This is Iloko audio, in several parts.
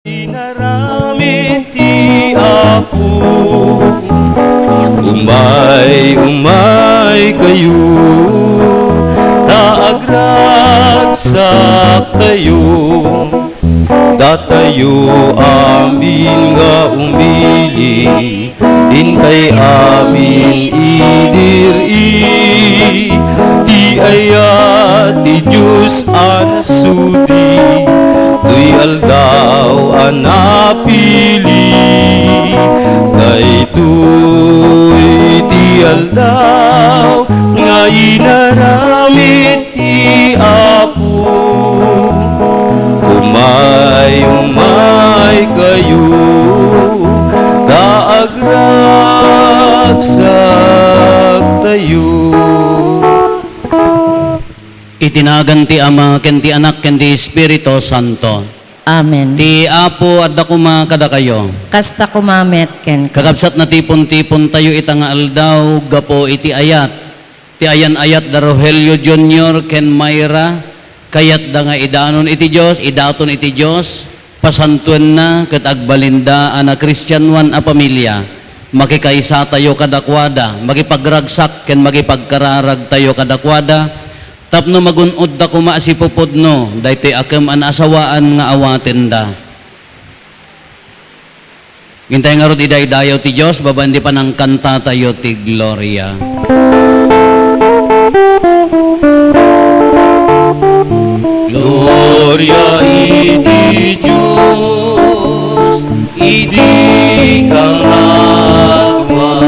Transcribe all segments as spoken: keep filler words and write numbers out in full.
Inaramid ti Apo. Umay, umay kayo, ta agragsak tayo. Datayo amin nga umili, intay amin idiri ti ayat ti Dios a nasudi. Toy aldaw a napili, daytoy ti aldaw nga inaramid ti Apo. Umay, umay kayo, ta agragsak tayo. Iti nagan ti Ama, ken ti Anak, ken ti Espiritu Santo. Amen. Ti Apo adda koma kadakayo. Kasta koma met kenka. Kakabsat, natipon-tipon tayo ita nga aldaw gapu iti ayat ti ayan-ayat da Rogelio Junior ken Myra. Kayatda nga idanon iti Dios, idaton iti Dios, pasantuenna ket agbalinda a nakristianoan a pamilia. Makikaysatayo kadakuada, makipagragsak ken makipagkararagtayo kadakuada, tapno magun-odda koma a sipupudno daytoy a kem a naasawaan nga awatenda. Intay ngarud idaydayaw ti Dios babaen ti panangkantatayo ti Gloria. Gloria iti Dios iti kangatoan,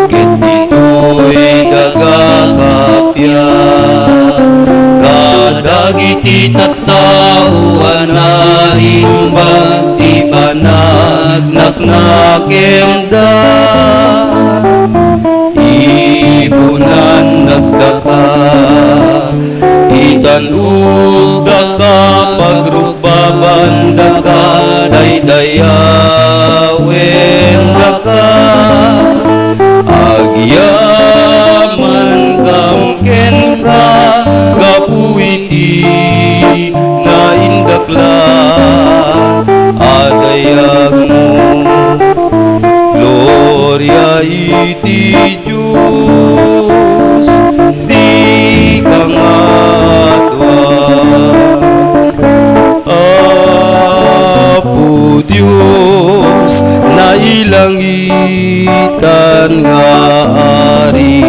ket ditoy daga kappia, kadagiti tattao a naimbag ti panagnaknakemda. Ipunan nagdaka, itan-ogdaka, pagrukbabandaka, daydayawendaka. Agyamankam kenka gapu iti naindaklan a dayagmo. Gloria iti Dios ti kangatoan. Apo Dios, nailangitan nga Ari,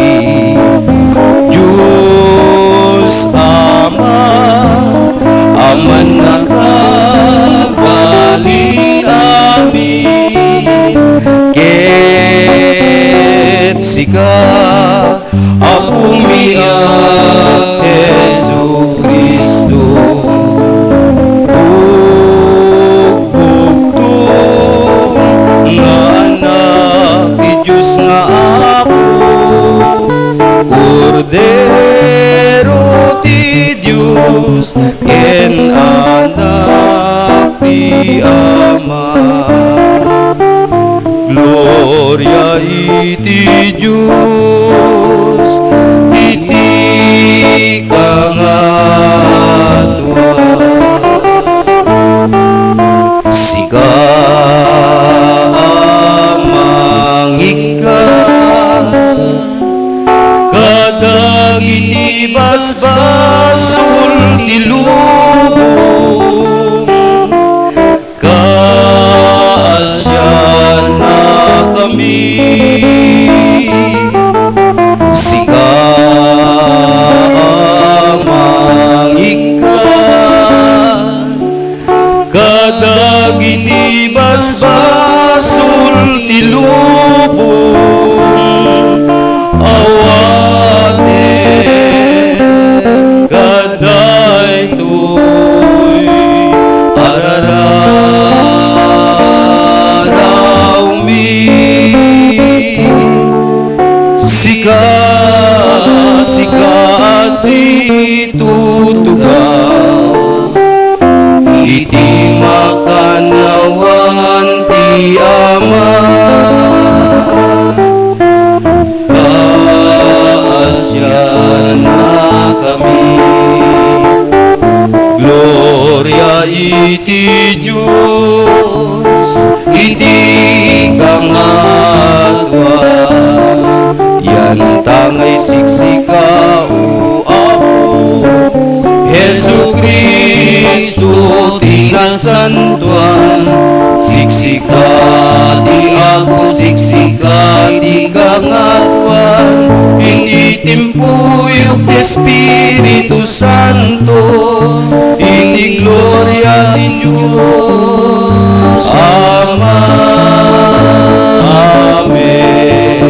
Dios Ama, a mannakabalin amin, ket sika, Apomi a Jesu-Cristo, bugbugtong nga Anak ti Dios nga Apo, Kordero ti Dios, ken Anak ti Ama. Gloria iti Dios iti kangatoan. Sika a mangikkan kadagiti basbasol ti lubong, kaasiannakami. Sika a mangikkan kadagiti basbasol ti lubong, awaten kadaytoy a rararawmi. Sika, sika a situtugaw iti makannawan ti Ama. Kaasiannakami. Gloria iti Dios. Santuan, siksika ti Apo, siksika ti Kangatoan, iti timpuyog ti Espiritu Santo, iti gloria ti Dios Ama. Amen.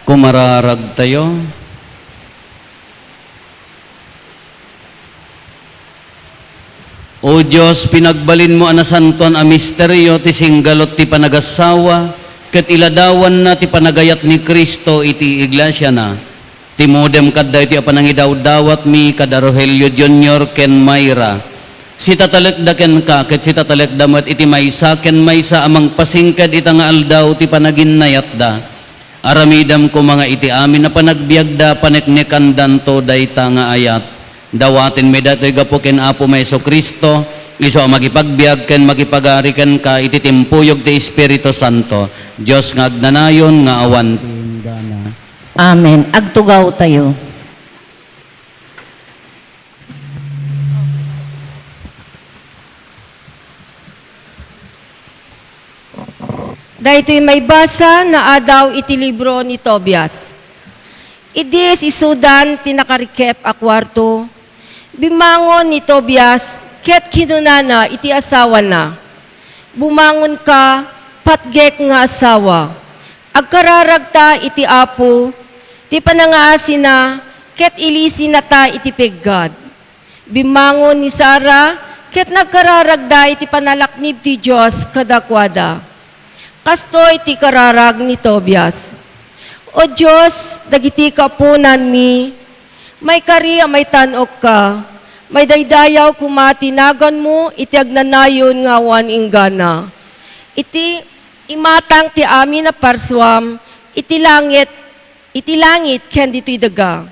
Kumararagtayo. O Dios, pinagbalinmo a nasantoan a misterio ti singgalut ti panagassawa ket iladawanna ti panagayat ni Cristo iti iglesiana. Timudem kadaytoy a panangidawdawatmi kada Rogelio Junior ken Myra. Sitatalekda kenka ket sitatalekda met iti maysa ken maysa a mangpasingked ita nga aldaw ti panaginnayatda. Aramidem koma nga iti amin a panagbiagda, paneknekandanto dayta nga ayat. Dawatenmi daytoy gapu ken Apomi Jesu-Cristo, isu a makipagbiag ken makipagari kenka iti timpuyog ti Espiritu Santo, Dios nga agnanayon nga awan inggana. Amen. Agtugawtayo. Daytoy maibasa naadaw iti libro ni Tobias. Idi isisudan ti nakarikep a kuarto, bimmangon ni Tobias ket kinunana iti asawana, "Bumangonka, patgek nga asawa. Agkararagta iti Apo ti panangaasina ket ilisinata iti peggad." Bimmangon ni Sara ket nagkararagda iti panalaknib ti Dios kadakuada. Kastoy ti kararag ni Tobias. O Dios, dagiti kapunanmi, maikari a maitan-okka, maidaydayaw koma ti naganmo iti agnanayon nga awan inggana. Iti imatang ti amin a parsuam iti langit iti langit ken ditoy daga.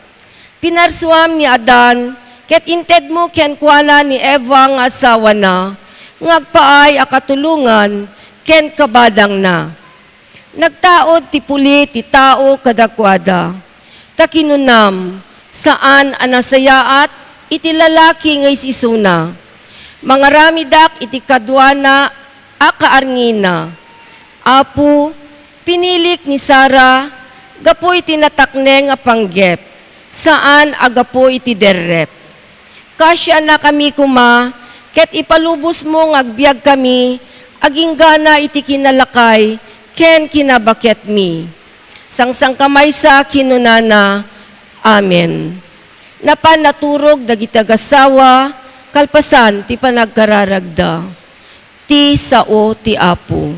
Pinarsuam ni Adan ket intedmo kenkuana ni Eva nga asawana nga agpaay a katulongan ken kabadangna. Nagtaud ti puli ti tao kadakuada, ta kinunam, "Saan a nasayaat iti lalaki nga is-isuna. Mangaramidak iti kaduana a kaarngina." Apo, pinilik ni Sara gapu iti natakneng a panggep, saan a gapu iti derrep. Kasianakami koma ket ipalubosmo nga agbiagkami aginggana iti kinalakay ken kinabaketmi. Sangsangkamaysa kinunana, "Amen." Napan naturog dagiti agassawa kalpasan ti panagkararagda. Ti sao ti Apo.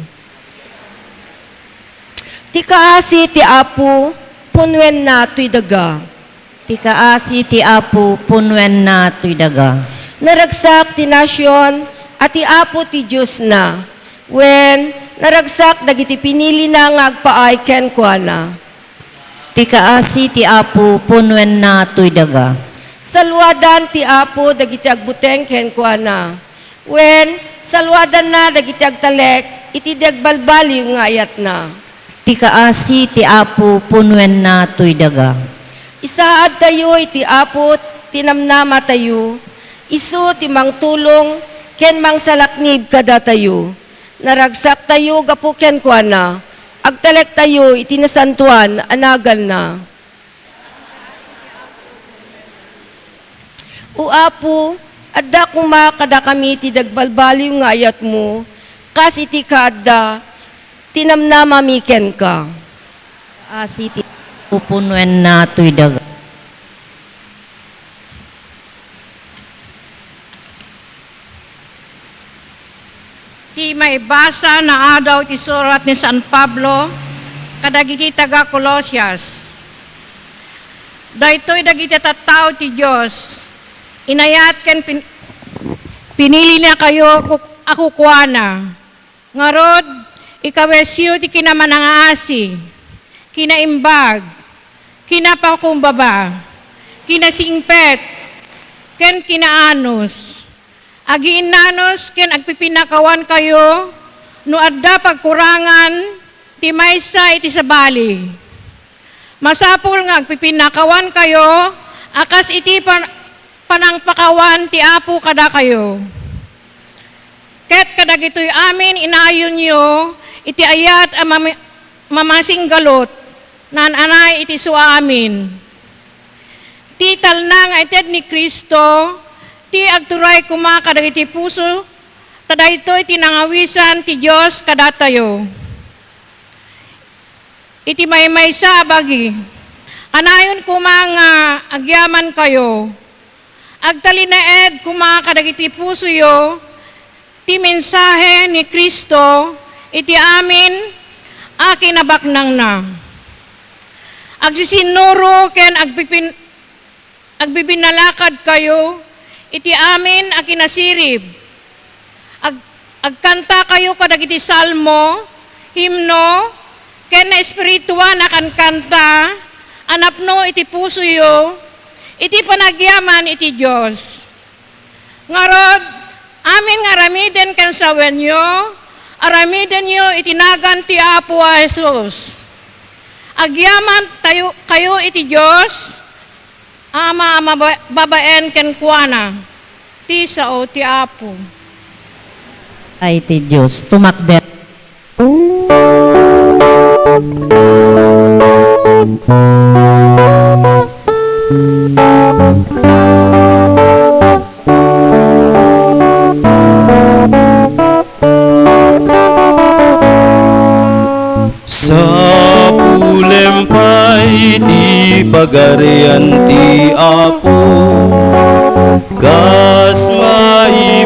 Ti kaasi ti Apo, punwenna toy daga. Ti kaasi ti Apo, punwenna toy daga. Naragsak ti nasion a ti Apo ti Diosna. Wen, naragsak dagiti pinilina nga agpaay kenkuana. Ti kaasi ti Apo, punwenna toy daga. Saluadan ti Apo dagiti agbuteng kenkuana. Wen, saluadanna dagiti agtalek iti di agbalbaliw nga ayatna. Ti kaasi ti Apo, punwenna toy daga. Isaadtayo iti Apo ti namnamatayo, isu ti mangtulong ken mangsalaknib kadatayo. Naragsaktayo gapu kenkuana, agtalektayo iti nasantoan a naganna. O Apo, adda koma kadakami ti dagbalbaliw nga ayatmo, kas iti kaadda ti namnamami kenka. Asi ti pupunwenna toy daga. Ti maibasa naadaw ti surat ni San Pablo kadagiti taga-Colosias. Daytoy dagiti tattao ti Dios, inayat ken pin-, pinilinakayo ku-, a kukuana. Ngarud, ikawesyo ti kinamanangaasi, kinaimbag, kinapakumbaba, kinasingpet, ken kinaanus. Agiinnanus ken agpipinnakawankayo no adda pagkurangan ti maysa iti sabali. Masapul nga agpipinnakawankayo a kas iti pan-, panangpakawan ti Apo kadakayo, ket kadagitoy amin inayonyo iti ayat a mami-, mamasinggalut, naan-anay iti suaamin. Ti talna nga ited ni Cristo, ti agturay koma kadagiti puso, ta daytoy ti nangawisan ti Dios kadatayo. Iti maymaysa a bagi, anayon koma nga agyamankayo. Agtalinaed koma kadagiti pusoyo ti mensahe ni Cristo iti amin a kinabaknangna. Agsisinnuro ken agpipin-, agbibinalakadkayo iti amin a kinasirib. Ag-, agkantakayo kadagiti salmo, himno, ken naespirituan a kankanta a napno iti pusoyo, iti panagyaman iti Dios. Ngarud, amin nga aramiden ken sawenyo, aramidenyo iti nagan ti Apo a Jesus. Agyaman tayo, kayo iti Dios, Ama a maba-, babaen kenkuana, ti sao ti Apo. Ay ti Dios, tumakder. Sapulem pay ti Pagarian ti Apo, kas maibagay,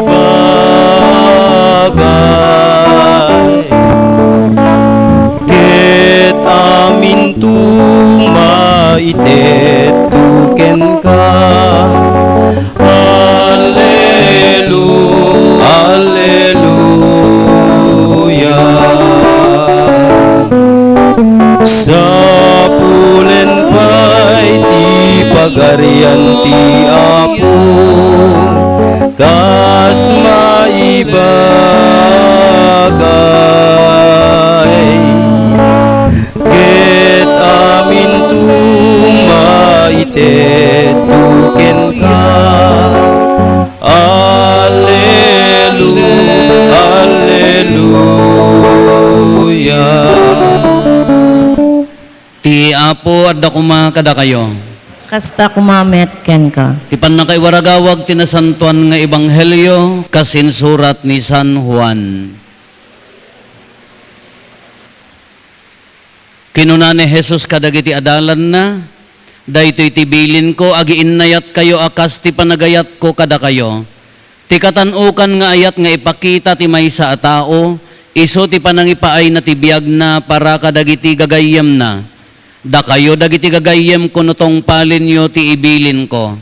ket aminto maitetto kenka. Allelu-, Alleluia. Sapulen pay ti Pagarian ti Apo, kas maibagay. Ket aminto maitetto kenka. Allelu-, Alleluia. Ti Apo adda koma kadakayo. Kasta koma met kenka. Ti pannakaiwaragawag ti nasantoan nga ebanghelio kas insurat ni San Juan. Kinuna ni Jesus kadagiti adalanna, "Daytoy ti bilinko, agiinnayatkayo a kas ti panagayatko kadakayo. Ti katan-okan nga ayat nga ipakita ti maysa a tao, isu ti panangipaayna ti biagna para kadagiti gagayyemna. Dakayo dagiti gagayyemko no tungpalenyo ti ibilinko.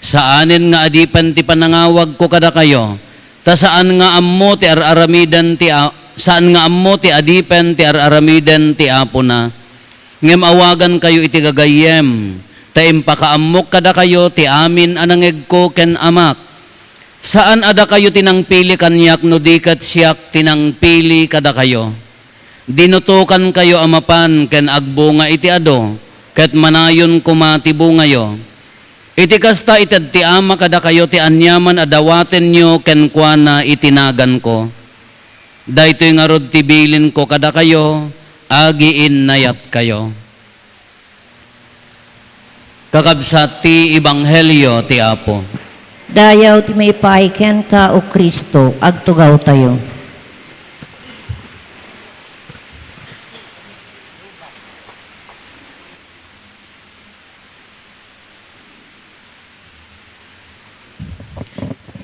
Saanen nga adipen ti panangawagko kadakayo, ta saan nga ammo ti ar-aramiden ti a-, saan nga ammo ti adipen ti ar-aramiden ti apona. Ngem awagankayo iti gagayyem, ta impakaammok kadakayo ti amin a nangegko ken Amak. Saan a dakayo ti nangpili kaniak no di ket siak ti nangpili kadakayo. Dinutokankayo a mapan ken agbunga iti adu, ket manayon koma ti bungayo. Iti kasta, ited ti Ama kadakayo ti aniaman a dawatenyo kenkuana iti naganko. Daytoy ngarud ti bilinko kadakayo, agiinnayatkayo." Kakabsat ti ebanghelio ti Apo. Dayaw ti maipaay kenka, O Cristo, agtugawtayo.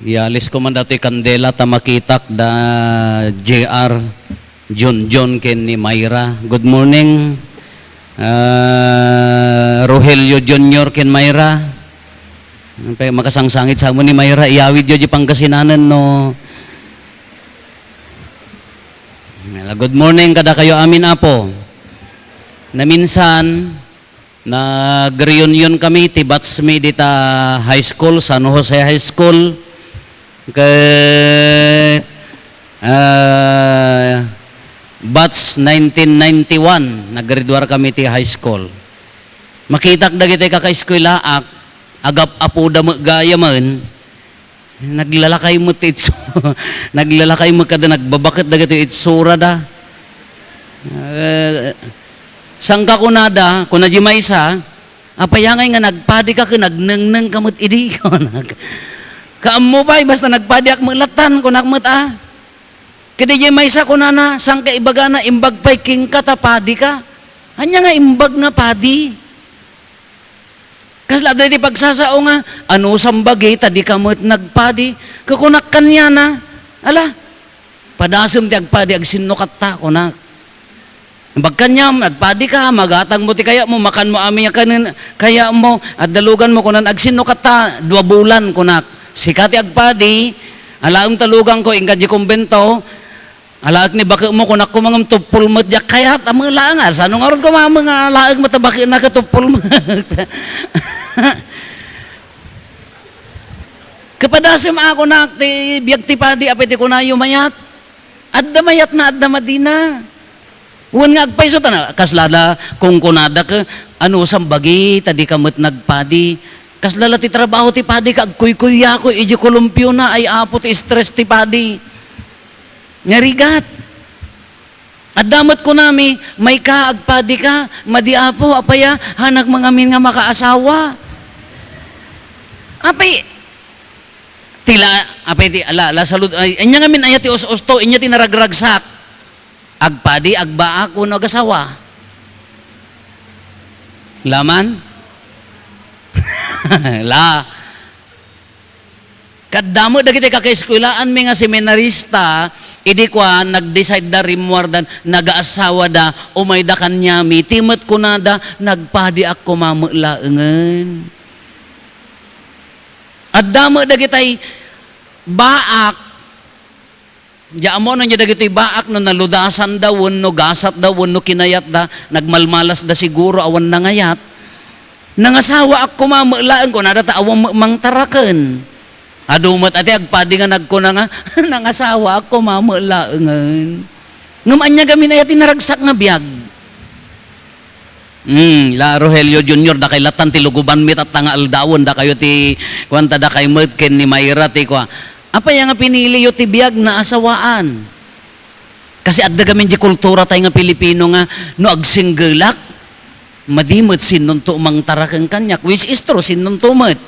Ialisko man datoy kandela ta makitak da J R, John John ken ni Myra. Good morning, ah, Rogelio Junior ken Myra. Pe-, makasangsangit samo ni Myra, iyawidyo di Pangasinanen no. Good morning kadakayo amin, Apo. Naminsan, nag-reunion kami ti batch mi dita high school, San Jose High School. Kay, ah, batch nineteen ninety-one, naggraduar kami ti high school. Makitak dagiti kakaeskuelaak, agap-apoda met gayamen, naglalakay met ti itsu-, naglalakay met kada nagbabaket dagiti itsurada. Eh, sangka kunada, kuna di maysa, "Apay ngay nga nagpadika ken nagnengneng ka met idi?" kunak. "Kaammo pay, basta nagpadiak met lattan," kunak met a. Ket diay maysa kunana, sangka ibagana, "Imbag pay kenka ta padika." Ania nga imbag nga padi? Kasla daydi pagsasao nga, "Anusam bagi ta dika met nagpadi?" Kukunak kaniana, "Ala, padasem ti agpadi, agsinnukatta," kunak. Imbag kaniam, "Agpadika, magatangmo ti kayatmo, makanmo amin a kanen-, kayatmo, adda luganmo," kunan, "Agsinnukatta, dua bulan," kunak. "Sika ti agpadi, alaem ta lugangko, inka diay kumbento, alaek ni baketmo," kunak, "koma ngem tuppol met diak kayat a met laeng." "Sano ngarud koma met nga alaek met a baketna ket tuppol met?" "Kapadasem a," kunak, "ti biag ti padi, apay ti kunayo mayat?" Adda mayatna, adda madina. Wen nga agpayso ta na, kasla la kunkunada ket, "Anusam bagi ta dika met nagpadi?" Kasla la ti trabaho ti padi ket agkuykuykuyakoy idiay kolumpiona, ay apo ti stress ti padi. Nga rigat. Adda met kunami, "Mayka, agpadika, madi apo, apay a, hanak mangamin nga makaasawa." Apay, ti la, apay ti, la, la salud-, ay, ania ngamin aya ti us-usto, ania ti naragragsak? Agpadi, agbaak, wenno agasawa? Laman? La. Ket adda met dagiti kakaeskuelaanmi nga seminarista, idi kuan, nag-decide da, rimmuarda, nagasawada, umayda kaniami, ti met kunada, "Nagpadiak koma met laengen." Adda met dagitay baak, Diay ammoan ania dagitoy baak no naludasanda wenno gasatda wenno kinayatda, nagmalmalasda siguro awan nangayat. "Nangasawaak koma met laeng," kunada, ta awan met mangtaraken. Adu met a ti agpadi nga nagkuna nga, "Nangasawaak koma met laengen." Ngem ania ngamin aya ti naragsak nga biag? Hmm, la Rogelio Junior, dakay lattan ti lugubanmi tatta nga aldawen, dakayo ti, kuan, ta dakay met ken ni Mayra ti kua. Apay nga piniliyo ti biag, naasawaan? Kasi adda gamin di kultura tay nga Pilipino nga no agsinggelak, madi met sinonto mangtaraken kaniak, which is true, sinonto met.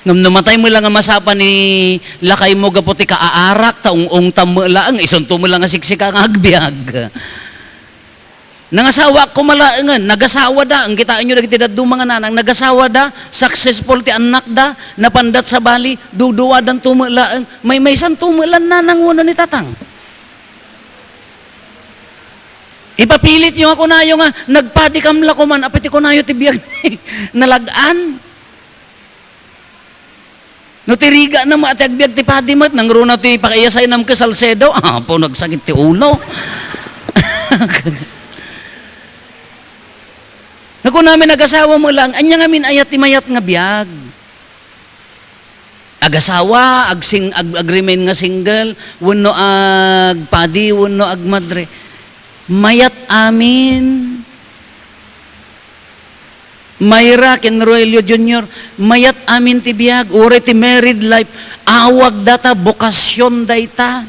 Ngem no matay met la nga masapa ni lakaymo gapu ti kaaarak, ta ung-ungtam met laeng, isunto met la nga siksika nga agbiag. Nangasawaak koma laengen, nagasawada, ang kitaenyo dagiti dadduma nga nanang, nagasawada, successful ti annakda, napandat sabali, duduadanto met laeng, maymaysanto met la ni nanang wenno ni tatang. Ipapilityo nga kunayo nga, "Nagpadikam la koman," apay ti kunayo ti biag nalag-an? No ti riga na met ti agbiag ti padi met, nangruna ti pakaiyasaynam ken Salcedo, apo, nagsakit ti ulo. Nga kunami, nagasawa met laeng, ania ngamin aya ti mayat nga biag? Agasawa, agsing-, ag-, agremain nga single, wenno agpadi, wenno agmadre. Mayat amin. Mayra ken Roelio Junior, mayat amin ti biag, uray ti married life, awag data, bokasyon dayta.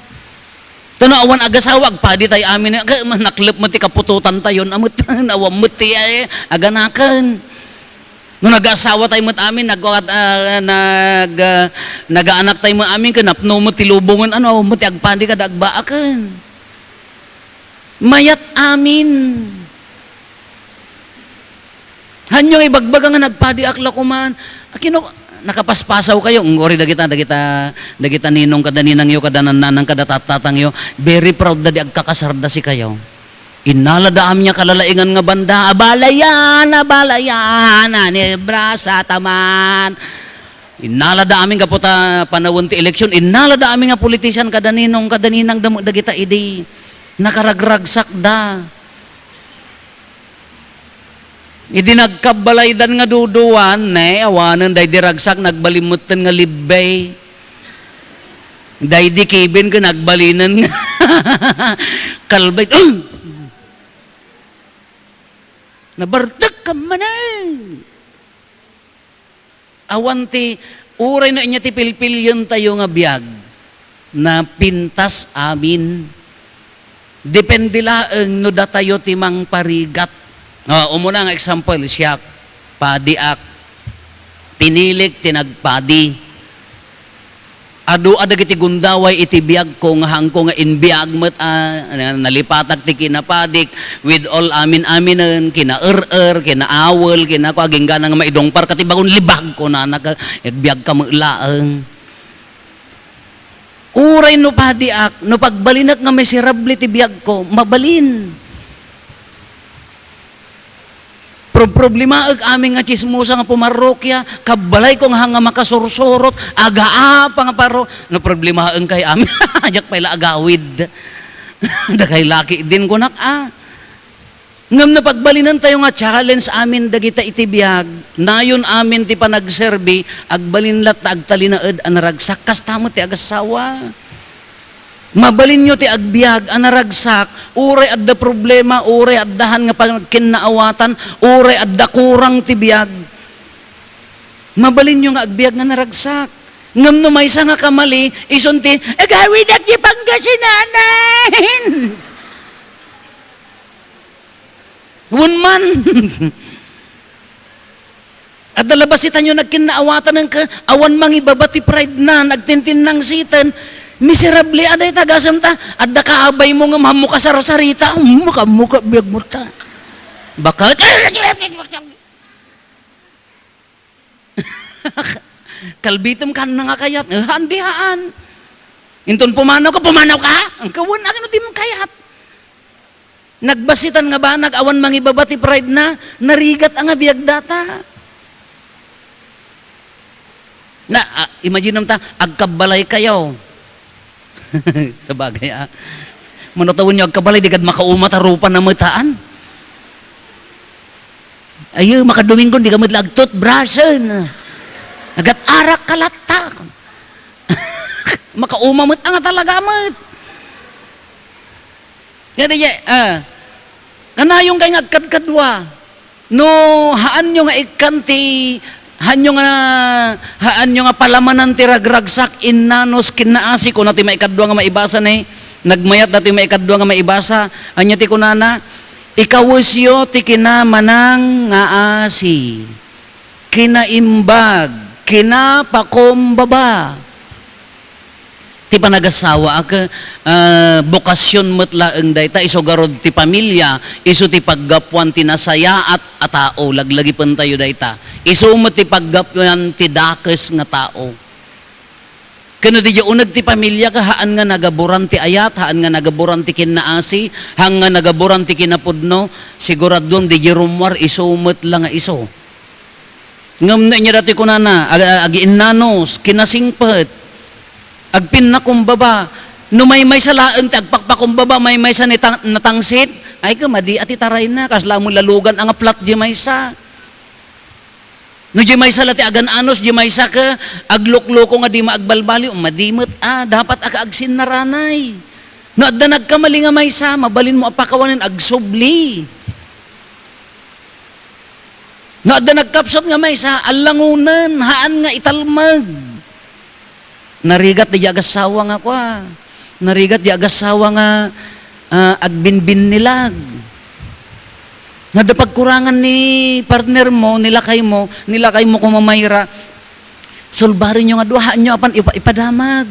Ta no awan agasawa, agpadi tay amin, aga-, naklep met ti kaputotan tayon, amet, awan met ti, eh, aganaken. No nagasawa tay met amin, nag-, ah, nag-, ah, nagaanak tay met amin, ken napno met ti lubongen, ano, awan met ti agpadi kada agbaaken. Mayat amin. Hanyo ibagbaga nga nagpadiak la koman. Akino, nakapaspasaw kayo. Ngori dagita, dagita, dagita ninong kada ninangyo, kada nanang, kada tattatangyo. Very proud da di agkakasar da sikayo. Innala da amin nga kalalaingan nga banda. Abalayan, abalayan, anibrasa taman. Innala da amin gapu ta panawen ti eleksyon. Innala da amin nga politician kada ninong, kada ninang da met dagita idi. Nakaragragsak da. Idi nagkabbalaydan nga duduan, ne, awanen daydi ragsak, nagbalin metten nga libbey. Daydi Kevin ken nagbalinen nga kalbay. Nabartek ka manen. Awan ti, uray no ania ti pilpilientayo nga biag, napintas amin. Depende laeng no datayo ti mangparigat. Ah, umuna nga example, siak, padiak. Pinilik ti nagpadi. Adu a dagiti gundaway iti biagko nga haanko nga imbiag met a, na-, nalipatak ti kinapadik with all amin-aminen, kinaer-er, kinaawel, kinakua, agingga nga maidungparka ti bagon libag, kunana ket, agbiagka met laeng. Uray no padiak, no pagbalinek nga miserable ti biagko, mabalin. Pro-, problemaek amin nga tsismosa nga pumarrokia, kabbalayko nga hanga makasursurot, agaapa nga parro-, no problemaen kay amin, diak pay la agawid. Dakay laki din kunak, ah. Ngem no pagbalinentayo nga challenge amin dagita iti biag, nayon amin ti panagserbi, agbalin latta agtalinaed a naragsak, kasta met ti agassawa. Mabalinyo ti agbiag a naragsak, uray adda problema, uray adda han nga pagkinnaawatan, uray adda kurang ti biag. Mabalinyo nga agbiag nga naragsak. Ngem no maysa nga kamali, isun ti, "Agawidak ti Pangasinan!" Wen man. Adda la basitanyo nagkinnaawatan ken awan mangibaba ti pride na, nagtintinnangsiten. Miserable a dayta, gasem ta, adda kaabaymo ngem haanmo kasarsarita, hmm, makamuka biagmo ta. Baka, kalbitem kaan nga kayat, eh, haan di haan. Inton pumanaw ka, pumanaw ka? Ang kawan, akin no di mo kayat. Nagbasitan nga banag, awan mangibaba ti pride na, narigat a nga biag data. Na, ah, imagine ta, agkabbalay kayo. Sabagay, ah. Mano tawenyo agkabbalay, di kad makauma ta rupa na metaan. Ayo, makadomingo, di ka met la agtoothbrushen. Agat-arak ka latta. Makauma met nga talaga met. Kadi, ah, kanayon kay nga agkadkadua. No, haanyo nga ikkan ti, haanyo nga, haanyo nga palamanan ti ragragsak, innanos, kinnaasi, kuna ti maikadua nga maibasa ni, nagmayat dati maikadua nga maibasa, ania ti kunana, "Ikawesyo ti kinamanang nga asi, kinaimbag, kinapakumbaba." Ti panagasawaak, ah, bokasyon met laeng dayta, isu garud ti pamilia, isu ti paggapuan ti nasayaat a tao, laglagipentayo dayta. Isu met ti paggapuan ti dakes nga tao. Ken no diay uneg ti pamilia, haan nga nagaburan ti ayat, haan nga nagaburan ti kinnaasi, haan nga nagaburan ti kinapudno, siguraduem diay rummuar isu met la nga isu. Ngem no ania datoy kunana, ag-, agiinnanos, kinasingpet, agpinnakumbaba. No maymaysa laeng ti agpakpakumbaba, maymaysa ni tang-, natangsit, ay, ket madi a ti tarayna, kasla met lalugan a nga flat diay maysa. No diay maysa la ti agan-anos, diay maysa ket aglukloko nga dima agbalbaliw, madi met a, dapat a kaagsinnaranay. No adda nagkamali nga maysa, mabalinmo a pakawanen agsubli. No adda nagkapsut nga maysa, allangonen, haan nga italmeg. Narigat diay agassawa nga kua. Narigat diay agassawa nga, ah, agbinbinnilag. No adda pagkurangan ni partner mo, ni lakay mo, ni lakay mo kuma Mayra, sulbarenyo nga dua, haanyo a pay ipa-, ipadamag.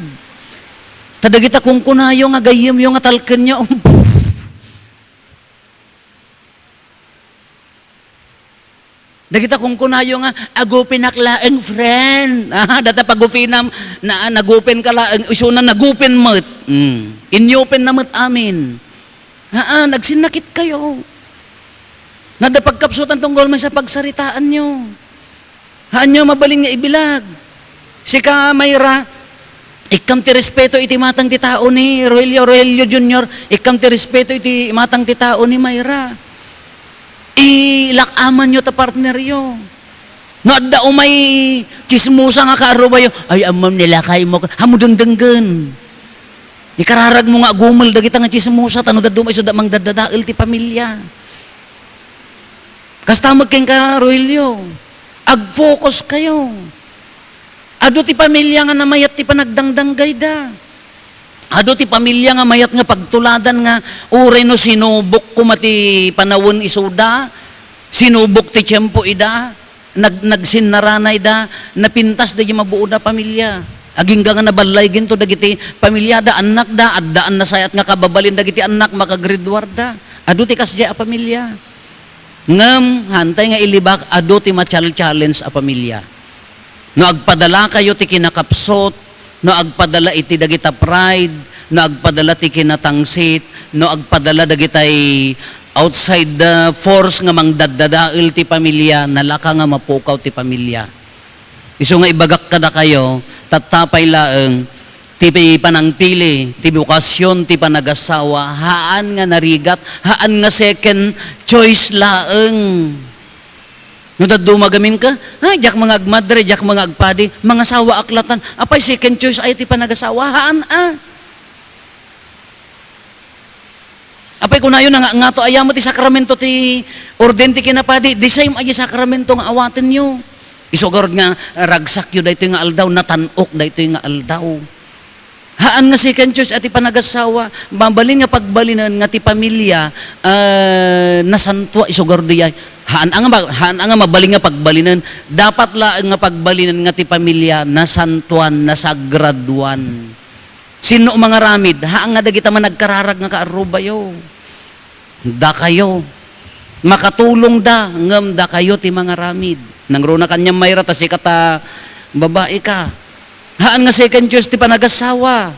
Ta dagita kunkunayo nga gayyemyo nga talkenyo, dagita kunkunayo nga, "Agupinak laeng, friend." Ah, data pagupinam, na, nagupen ka laeng, isuna nagupen met. Mm. Inyupen na met amin. Haan, agsinnakit kayo. Nadda pagkapsutan tunggal maysa pagsaritaanyo. Haanyo mabalin nga ibilag. Sika, Mayra, ikkam ti respeto iti matang ti tao ni Rogelio, Rogelio Junior, ikkam ti respeto iti matang ti tao ni Mayra. Ilak-amanyo ta partneryo. No adda umay tsismosa nga kaarubayo, "Ay, ammom ni lakay mo." Ammo dengdenggen. Ikararag mo nga agumel dagita nga tsismosa, ta no dadduma isu da mangdaddadael ti pamilia. Kasta met kenka, Rogelio, ag-focus kayo. Adu ti pamilia nga namayat ti panagdangdanggayda. Adu ti pamilia nga mayat nga pagtuladan nga uray no sinubok koma ti panawen isuda, sinubok ti tiempo ida, nag-, nagsinnaranayda, napintas daydi mabuoda pamilia. Agingga nga naballayginto dagiti pamiliada, annakda, addaan nasayat nga kababalin dagiti annak, makagraduarda. Adu ti kasdiay a pamilia. Ngem, hantay nga ilibak, adu ti ma-challenge a pamilia. No agpadalakayo ti kinakapsut, no agpadala iti dagita pride, no agpadala ti kinatangsit, no agpadala dagitay outside the force nga mangdaddadael ti pamilia, nalaka nga mapukaw ti pamilia. Isu nga ibagak kadakayo, tatta pay laeng, ti panangpili, ti bokasyon, ti panagassawa, haan nga narigat, haan nga second choice laeng. No dadduma gamin ka, "Ay, diak mangagmadre, diak mangagpadi, mangasawaak latan." Apay, second choice ay ti panagasawa? Haan, a. Apay, kunayo na nga, ngato, aya met ti sakramento ti orden ti kinapadi, the same ay sakramento nga awatenyo. Isu garud nga ragsakyo daytoy nga aldaw, natan-ok daytoy nga aldaw. Haan nga second choice a ti panagasawa, mabalin nga pagbalinen nga ti pamilia, ah, nasantua isu garud diay. Haan a nga ma-, haan a nga mabalin nga pagbalinen, dapat laeng nga pagbalinen nga ti pamilia nasantuan, nasagraduan. Sinno mangaramid? Haan nga dagita managkararag nga kaarrubayo. Dakayo. Makatulongda, ngem dakayo ti mangaramid. Nangruna kaniam, Mayra, ta sika ta babai ka. Haan nga second choice ti panagasawa.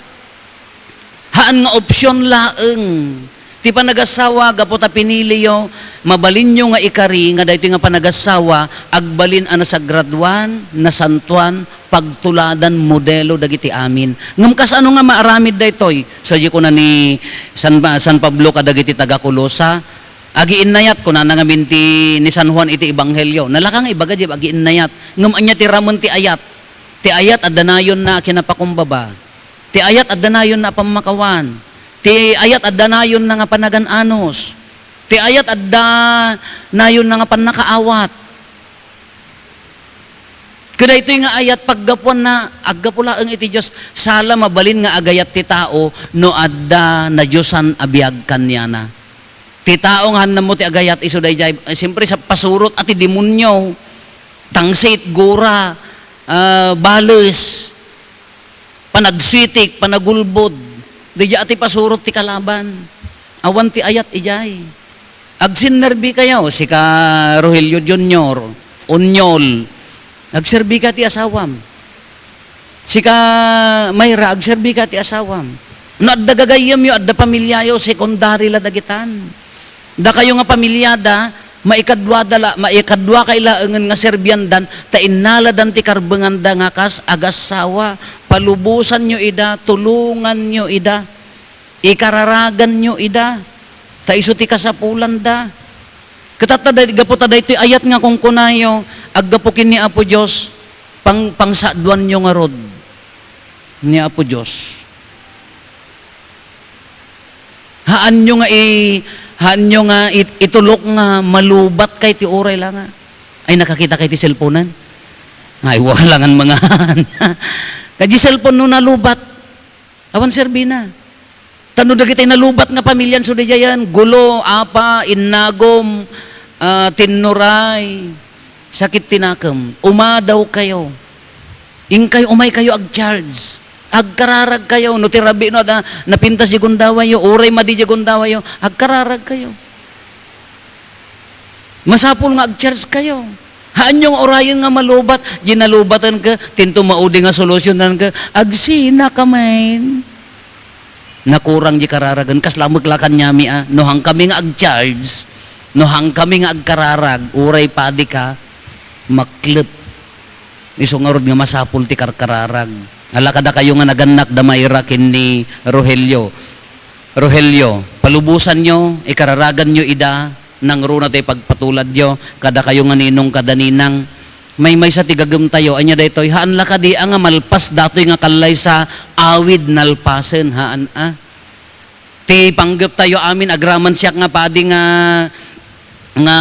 Haan nga opsyon laeng. Ti panagasawa, gapu ta piniliyo, mabalinyo nga ikari nga daytoy nga panagasawa, agbalin a nasagraduan, nasantuan, pagtuladan, modelo dagiti amin. Ngem kasano nga maaramid daytoy? Sadi kuna ni San, San Pablo kadagiti taga-Colosa, "Agiinnayat," kunana ngamin ti ni San Juan iti Ebanghelio. Nalaka nga ibaga diay agiinnayat. Ngem ania ti ramen ti ayat? Ti ayat, adda nayonna a kinapakumbaba. Ti ayat, adda nayonna a pammakawan. Ti ayat, adda nayonna nga panagan-anus. Ti ayat, adda nayonna nga pannakaawat. Kadaytoy nga ayat, paggapuanna, aggapu laeng iti Dios, sala mabalin nga agayat ti tao no adda nadiosan a biag kaniana. Ti tao nga haan ammo ti agayat isu daydiay, eh, siempre, sa pasurot a ti demonio, tangsit, gura, ah, bales, panagsitik, panagulbod. Daydiay a ti pasurot ti kalaban. Awan ti ayat idiay. Agsinnerbikayo, sika Rogelio Junior, Onyol, agserbika ti asawam. Sika Mayra, agserbika ti asawam. No adda gagayyemyo, adda pamiliayo, secondary la dagitan. Dakayo nga pamiliada, maikadua da la, maikadua kay laengen nga serbiandan, ta innaladan ti karbenganda nga kas agassawa. Palubosanyo ida, tulonganyo ida, ikararaganyo ida, ta isu ti kasapulanda. Ket ta, gapu ta daytoy ayat nga kunkunayo, aggapu ken ni Apo Dios, pang-, pangsaduanyo ngarud ni Apo Dios. Haanyo nga i-, haanyo nga it-, itulok nga malubat kay ti uray la nga. Ay, nakakita kay ti cellphone-an? Ay, wala ngan mangan. Kadi cellphone no nalubat, awan serbina. Ta no dagiti nalubat nga pamilian, su didiayan, gulo, apa, innagum, ah, tinnuray, sakit ti nakem. Umadawkayo. Inkay, umaykayo ag-charge. Agkararagkayo. No ti rabii no adda napintas diay gundawayyo, uray madi diay gundawayyo, agkararagkayo. Masapul nga ag-charge kayo. Haanyo nga urayen nga malubat, diay nalubatenka, tinto maudi nga solusyonanka, agsinakamin. Nakurang diay kararagen, kasla met la kaniami a, no haankami nga ag-charge, no haankami nga agkararag, uray padi ka, maklep. Isu ngarud nga masapul ti karkararag. Ala, kadakayo nga nagannak da Mayra ken ni Rogelio. Rogelio, palubosanyo, ikararaganyo ida, nangruna ti pagpatuladyo, kadakayo nga ninong kada ninang. Maymaysa ti gagemtayo, ania daytoy? Haan la kadi a nga malpas datoy nga kallaysa, awid nalpasen, haan a. Ti panggeptayo amin, agraman siak nga padi nga, nga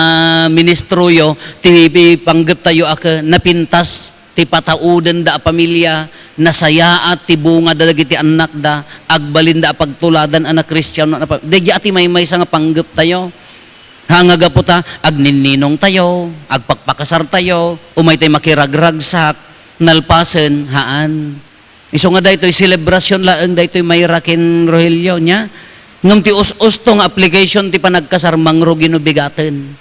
ministroyo, ti panggeptayo a ke-, napintas. ti pataudenda a pamilia, nasayaat ti bungada dagiti annakda, agbalinda a pagtuladan a nakristiano a pam-, daydiay a ti maymaysa nga panggeptayo. Ha, nga gapu ta agninninongtayo, agpakpakasartayo, umaytay makiragragsak, nalpasen, haan. Isu nga daytoy selebrasyon laeng daytoy Mayra ken Rogelio, nia? Ngem ti us-usto nga application ti panagkasar, mangrugi no bigaten.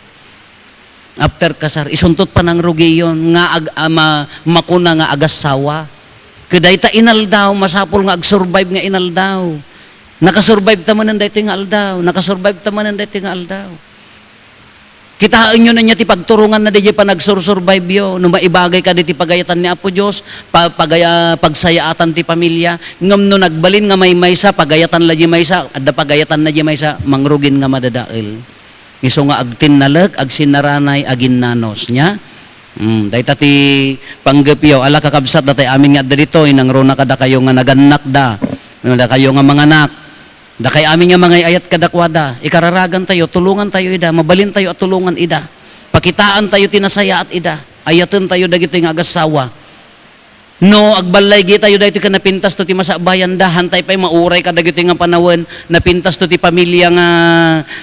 After kasar, isunto ti panangrugiyon nga ag-, a ma-, makuna nga agassawa. Ket dayta inaldaw, masapul nga agsurvive nga inaldaw. Nakasurvive ta manen daytoy nga aldaw, nakasurvive ta manen daytoy nga aldaw. Kitaenyo ania ti pagturonganna daydiay panagsursurviveyo. No maibagay kadi ti pagayatan ni Apo Dios, pa-, pagaya-, pagsayaatan ti pamilia, ngem no nagbalin nga maymaysa, pagayatan la diay maysa, adda pagayatanna diay maysa, mangrugin nga madadael. Isu nga agtinnalek, agsinnaranay, aginnanos, nia? Mm, dayta ti panggepyo. Ala, kakabsat, datay amin nga adda ditoy, nangruna kadakayo nga nagannakda, dakayo nga manganak, dakay amin nga mangay-ayat kadakuada, ikararagantayo, tulongantayo ida, mabalintayo a tulongan ida, pakitaantayo ti nasayaat ida, ayatentayo dagitoy nga agassawa. No agballaygi tayo daytoy ken napintasto ti masabayanda, hantay pay mauray kadagitoy nga panawen, napintasto ti pamilia nga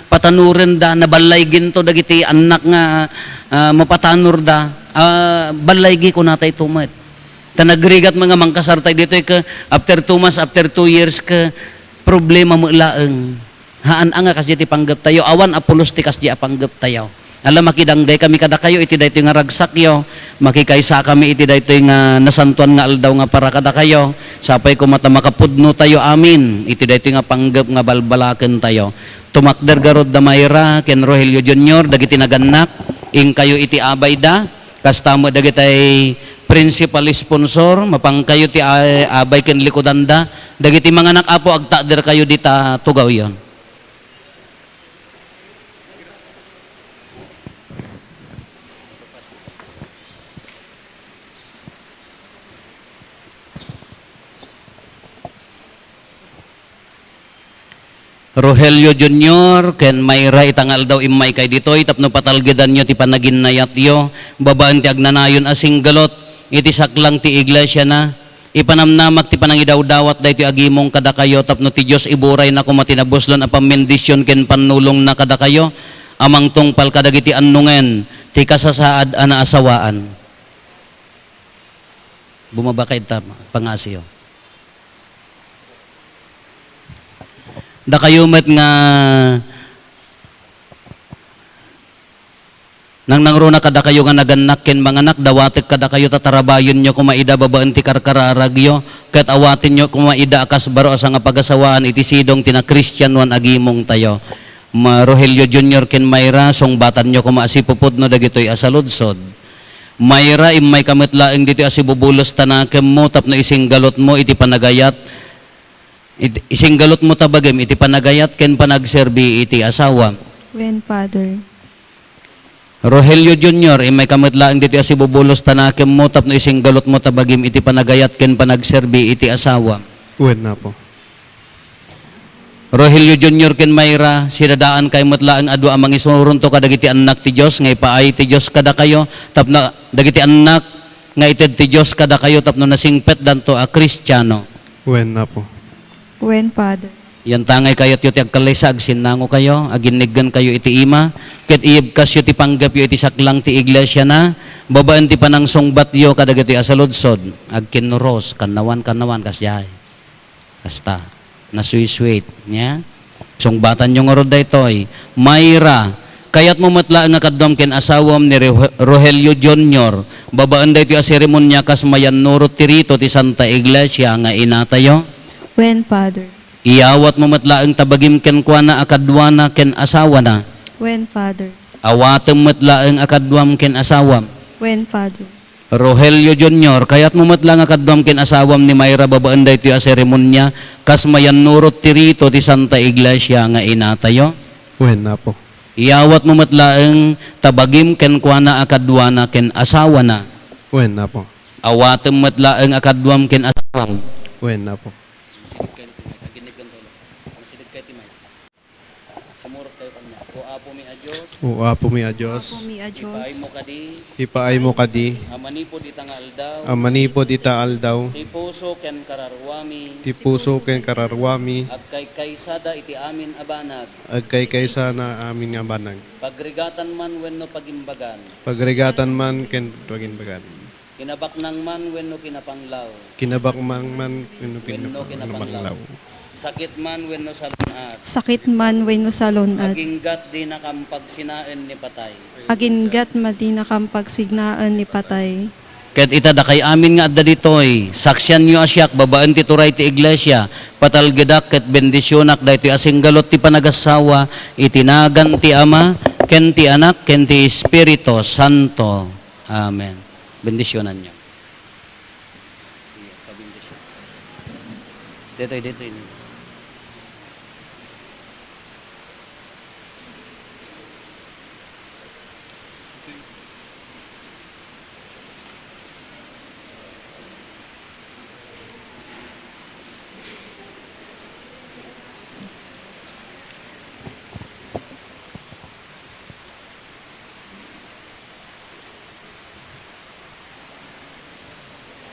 patanurenda, naballayginto dagiti annak nga, ah, mapatanorda. Ah, ballaygi kunatay to met. Ta nagrigat met nga mangkasartay ditoy ke, after two months, after two years ke, problema met laeng. Haan a nga kasdi ti panggeptayo, awan a pulos ti kasdi a panggeptayo. Ala, makidanggay kami kadakayo iti daytoy nga ragsakyo, makikaisa kami iti daytoy nga nasantoan nga aldaw nga para kadakayo. Sapay koma ta makapudno tayo amin iti daytoy nga panggep nga balbalaken tayo. Tumakder garud da Mayra ken Rogelio Junior, dagiti nagannak, inkayo iti abayda, kasta met dagitay principal sponsor, mapankayo ti a-, abay ken likudanda, dagiti manganak, Apo, agtakderkayo dita tugawyon. Rogelio Junior ken Mayra, ita nga aldaw immaykay ditoy tapno patalgedanyo ti panaginnayatyo babaen ti agnanayon a singgalot iti saklang ti iglesiana. Ipanamnamak ti panangidawdawat daytoy agimong kadakayo tapno ti Dios iburayna koma ti nabuslon a pammendision ken pannulongna kadakayo a mangtungpal kadagiti annongen ti kasasaad a naasawaan. Bumaba kay ta, pangasiyo. Dakayo met nga nangnangruna kadakayo nga nagannak ken manganak, dawatek kadakayo ta tarabayonyo koma ida babaen ti karkararagyo, ket awatenyo koma ida a kas baro a sangapagasawaan iti sidong ti nakristianoan a gimongtayo. Ma-, Rogelio Junior ken Mayra, sungbatanyo koma a sipupudno dagitoy a saludsod. Mayra, immayka met laeng ditoy a sibubulos ta nakemmo tapno isinggalutmo iti panagayat It-, isinggalutmo ta bagim iti panagayat ken panagserbi iti asawa. Wen, Father. Rogelio Junior, immayka met laeng ditoy a sibubulos ta nakemmo tapno isinggalutmo ta bagim iti panagayat ken panagserbi iti asawa. Wen, Apo. Rogelio Junior ken Mayra, sidadaankayo met laeng a dua a mangisuronto kadagiti annak ti Dios nga ipaay ti Dios kadakayo tapno dagiti annak nga ited ti Dios kadakayo tapno nasingpetdanto a Kristiano. Wen, Apo. Wen, Father. Yantangay kayatyo ti agkallaysa, agsinnangokayo, aginniggenkayo iti ima, ket iyebkasyo ti panggepyo iti saklang ti iglesiana, babaen ti panangsungbatyo kadagitoy a saludsod. Agkinnuros, kannawan, kannawan, kasdiay. Kasta. Nasweet-sweet, nia? Sungbatanyo ngarud daytoy. Mayra, kayatmo met laeng a kaduam ken asawam ni Ro-, Rogelio Junior, babaen daytoy a seremonia kas mayannurot ti rito ti Santa Iglesia nga inatayo? Wen, Father. Iyawatmo met laeng ta bagim kenkuana a kaduana ken asawana? Wen, Father. Awatem met laeng a kaduam ken asawam? Wen, Father. Rogelio Junior, kayatmo met la nga kaduam ken asawam ni Mayra babaen daytoy a seremonia kas mayannurot ti rito ti Santa Iglesia nga inatayo? Wen, Apo. Iyawatmo met laeng ta bagim kenkuana a kaduana ken asawana? Wen, Apo. Awatem met laeng a kaduam ken asawam? Wen, Apo. Sumurot kayo kaniak. O Apo mi a Dios, O Apomi a Dios, Apomi a Dios, ipaaymo kadi, ipaaymo kadi a manipud ita nga aldaw, a manipud ita aldaw, ti puso ken kararuami, ti puso ken kararuami, agkaykaysada iti amin a banag, agkaykaysana amin nga banag, pagrigatan man wenno pagimbagan, pagrigatan man ken pagimbagan. Kinabaknang man wenno kinapanglaw. Kinabaknang man wenno kinapanglaw. Sakit man wenno salun-at. Sakit man wenno salun-at. Aginggat dina kam pagsinaen ni patay. Aginggat dina kam pagsinaen ni patay. Ket ita dakay amin nga adda ditoy, saksianyo a siak babaen ti turay ti iglesia, patalgedak ket bendisionak daytoy a singgalut ti panagassawa iti nagan ti Ama, ken ti Anak, ken ti Espiritu Santo. Amen. Bendisyonanyo. Detoy, detoy.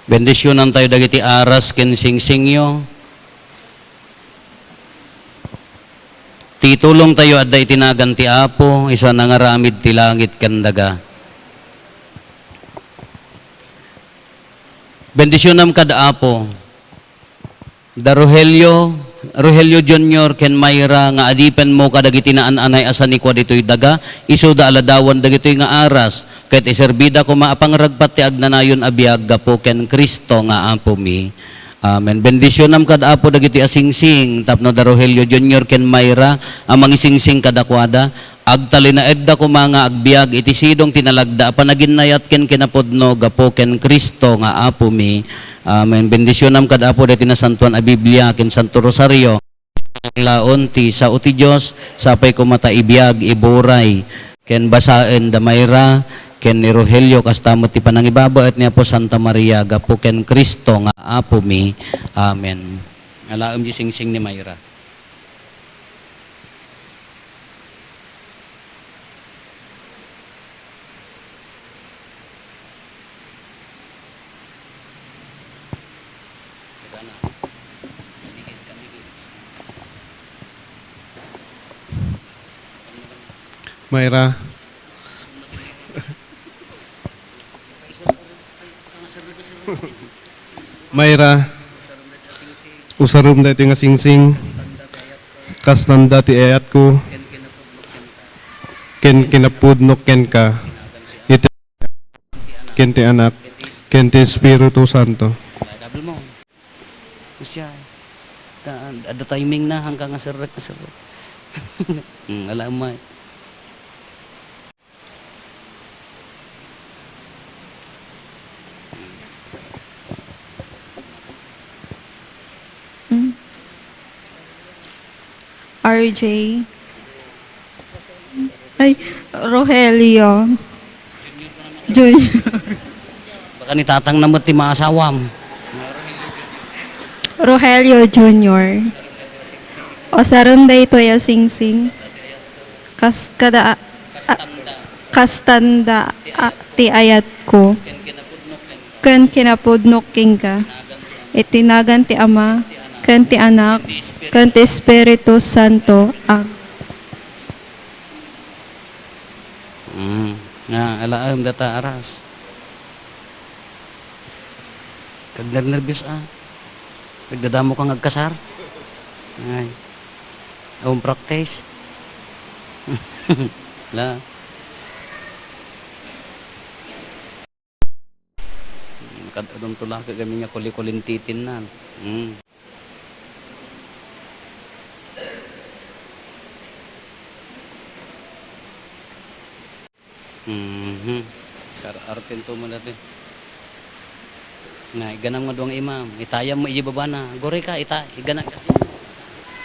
Bendisyonantayo dagiti aras ken singsingyo. Ti tulongtayo adda iti nagan ti Apo, isu a nangaramid ti langit ken daga. Bendisyonam kad Apo. Da Rogelio, Rogelio Junior ken Myra nga adipenmo kadagiti naan-anay a sanikua ditoy daga, isuda a ladawan dagitoy nga aras, ket iserbida koma a pangragpat ti agnanayon a biag gapu ken Cristo nga Apomi. Amen. Bendisyonam kad Apo dagitoy a singsing tapno da Rogelio Junior ken Myra a mangisingsing kadakuada. Agtalinaedda koma nga agbiag iti sidong ti nalagda a panaginnayat ken kinapudno gapu ken Cristo nga Apomi. Amen. Bendisyonam kad Apo daytoy nasantoan a Biblia ken Santo Rosario. Laon ti sao ti Dios, sapay koma ta ibiag, iburay, ken basaen da Myra ken ni Rogelio, kasta met ti panangibabaet ni Apo Santa Maria gapu ken Cristo nga Apomi. Amen. Alaem ti singsing ni Myra. Myra. Myra, usarem daytoy nga singsing. Kastanda ti ayatko. Ken kinapudnok kenka. Iti ken ti Anak, ken ti Espiritu Santo. Siya. Ta-, adda timing na, hangka nga serrek, nga serrek. Hmm, ala, umay. Mm. R J. Ay, Rogelio. Junior. Baka ni tatang na met ti maasawam. Rogelio Junior. Usarem daytoy a singsing. Kas-, kada, a-, kastanda, a, ti ayatko. Ken kinapudnok kenka. Iti nagan ti Ama, ken ti Anak, ken ti Espiritu Santo. Amen. Mm. Nga, alaem data aras. Kag nernerbios a. Nagdadamo kang agkasar? Ay. Awan practice. La. Kad-, adun to la kami nga kuli-kulintitin na. Hmm. Mhm. Kar-, arten to man dati. Na, iganam nga duang imam. Itayam mo iji babana. Guri ka, ita-, iganam kasi.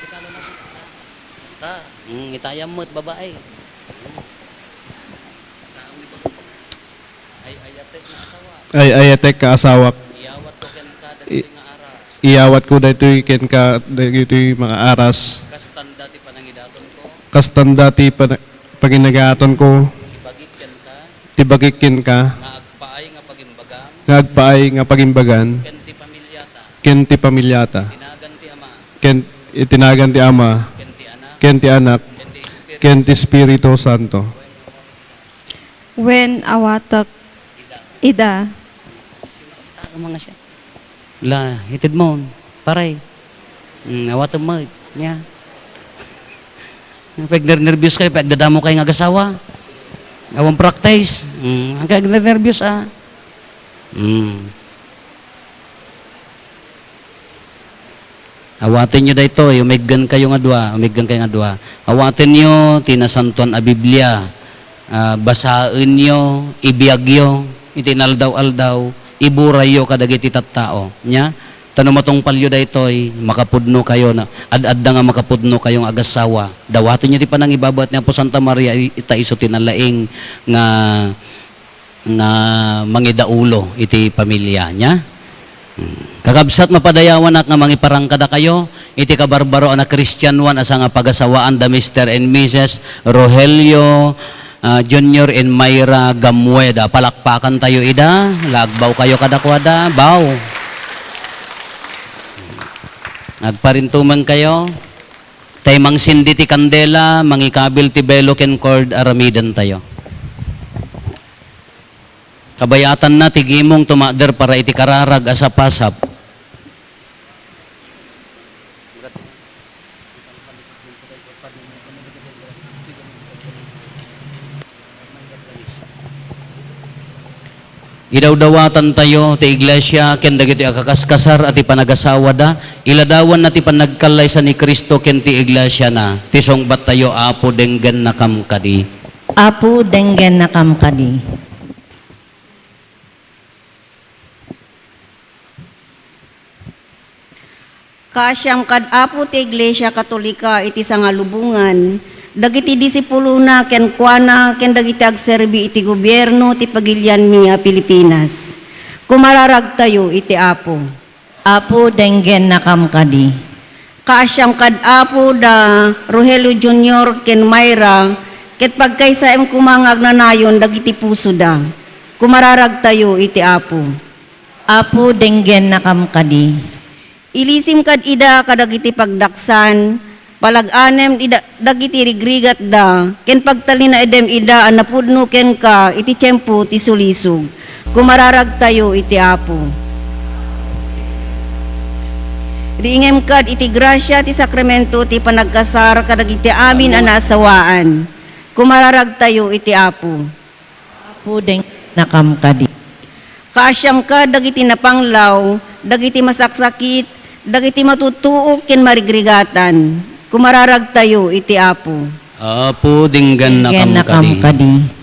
Sikalo na po, basta. Basta. Mm, itayam mo, babae. Mm. Taong ibaga. Ay, ayatek nga asawa. Ay, ayatek nga asawa. Iyawat ko ken ka dagiti nga aras. Iyawat ko daytoy ken ka dagiti mga aras. Kastanda ti panangidaton ko. Kastanda ti pana-, Paginagatonko. Ibagik kenka. Ibagik kenka. Nga agpaay nga pagimbagan. Nga agpaay nga pagimbagan. Ken ti pamilyata. Ken ti pamilyata. Tinagan ti Ama. Ken, itinagan ti Ama. Ken ti Anak. Ken ti Anak. Ken ti Espiritu. Ken ti Espiritu Santo. Wen awatek ida. Tao mga siya. La, itedmo, pare. Mm, awatem met, nia. Pagnernerbios kayo, pagdadamo kayo nga agasawa. Awan practice. Mm, ang kagnernerbios, ah. Mm. Awatenyo daytoy, umeggan kayo nga dua, umeggan kayo nga dua. Awatenyo ti Nasantoan a Biblia. Ah, basaenyo, ibiagyo iti inaldaw-aldaw, iburayyo kadagiti tattao. Nia? Ta no matungpalyo daytoy, makapudno kayo na, ad-adda nga makapudno kayo nga agasawa. Dawatenyo ti panangibabaet ni Apo Santa Maria, i-, ita isu ti nalaing nga nga mangidaulo iti pamilia, nia? Hmm. Kakabsat, mapadayawanak nga mangiparang kadakayo iti kabarbaroan a Kristianoan a sangapagasawaanda Mister and Missus Rogelio, ah, Junior and Myra Gamueda. Palakpakantayo ida. Lagbawkayo kadakuada. Baw. Agparintumengkayo. Tay mangsindi ti kandela, mangikabil ti belo ken cord, aramidentayo. Kabayatanna ti gimong tumakder para iti kararag a sapasap. Idawdawatantayo ti iglesia ken dagitoy a kakaskasar a ti panagasawada, iladawanna ti panagkallaysa ni Cristo ken ti iglesiana. Ti sungbattayo, Apo, denggennakam kadi. Apo, denggennakam kadi. Kaasiam kad Apo ti Iglesia Katolika iti sangalubongan, dagiti disipulona kenkuana ken dagiti agserbi iti gobierno ti pagilianmi a Pilipinas. Kumararagtayo iti Apo. Apo, denggennakam kadi. Kaasiam kad Apo da Rogelio Junior ken Myra, ket pagkaysaem koma nga agnanayon dagiti pusoda. Kumararagtayo iti Apo. Apo, denggennakam kadi. Ilisim kad ida kadagiti pagdaksan, palag-anem ida dagiti rigrigatda, ken pagtalinaedem ida a napudno kenka iti tiempo ti sulisog. Kumararagtayo iti Apo. Riingem kad iti grasia ti sakramento ti panagkasar kadagiti amin a naasawaan. Kumararagtayo iti Apo. Apo, dengnakam kadi. Kaasiam kad dagiti napanglaw, dagiti masaksakit, dagiti matutuok ken marigrigatan. Kumararagtayo iti Apo. Apo, dengnakam kadi.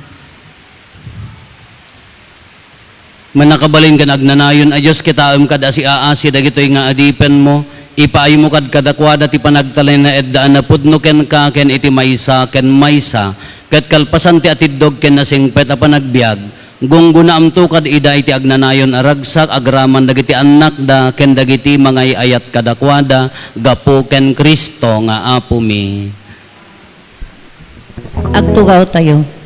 Mannakabalin ken agnanayon a Dios, kitaem kad a siaasi dagitoy nga adipenmo, ipaaymo kad kadakuada ti panagtalinaedda a napudno kenka ken iti maysa ken maysa, ket kalpasan ti atiddog ken nasingpet a panagbiag, gunggonaamto kad ida iti agnanayon a ragsak agraman dagiti annakda ken dagiti mangay-ayat kadakuada gapu ken Cristo nga Apomi. Agtugawtayo.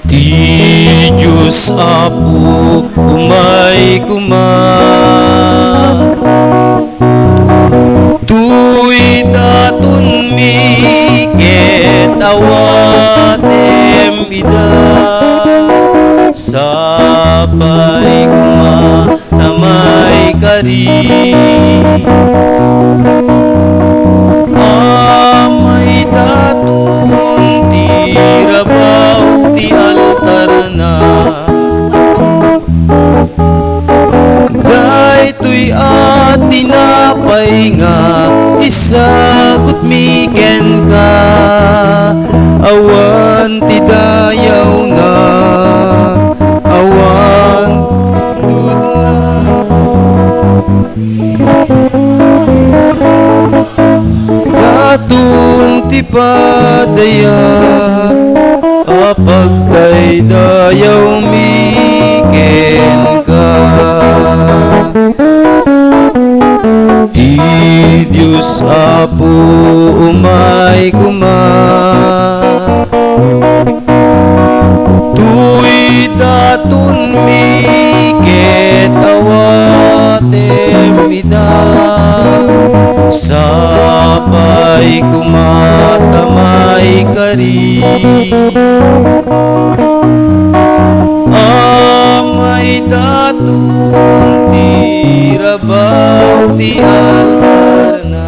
Ti Dios Apo, umay koma. Toy datonmi ket awatem ida. Sapay koma ta maikari. Amay daton ti rabaw ti altarna. Daytoy a tinapay nga isagutmi kenka, awan ti dayawna, awan ti dayawna. Daton ti padaya a pagdaydayawmi Dios Apo, umay koma. Toy datonmi ket awatem ida. Sapay koma ta maikari. Amay daton ti rabaw ti altarna.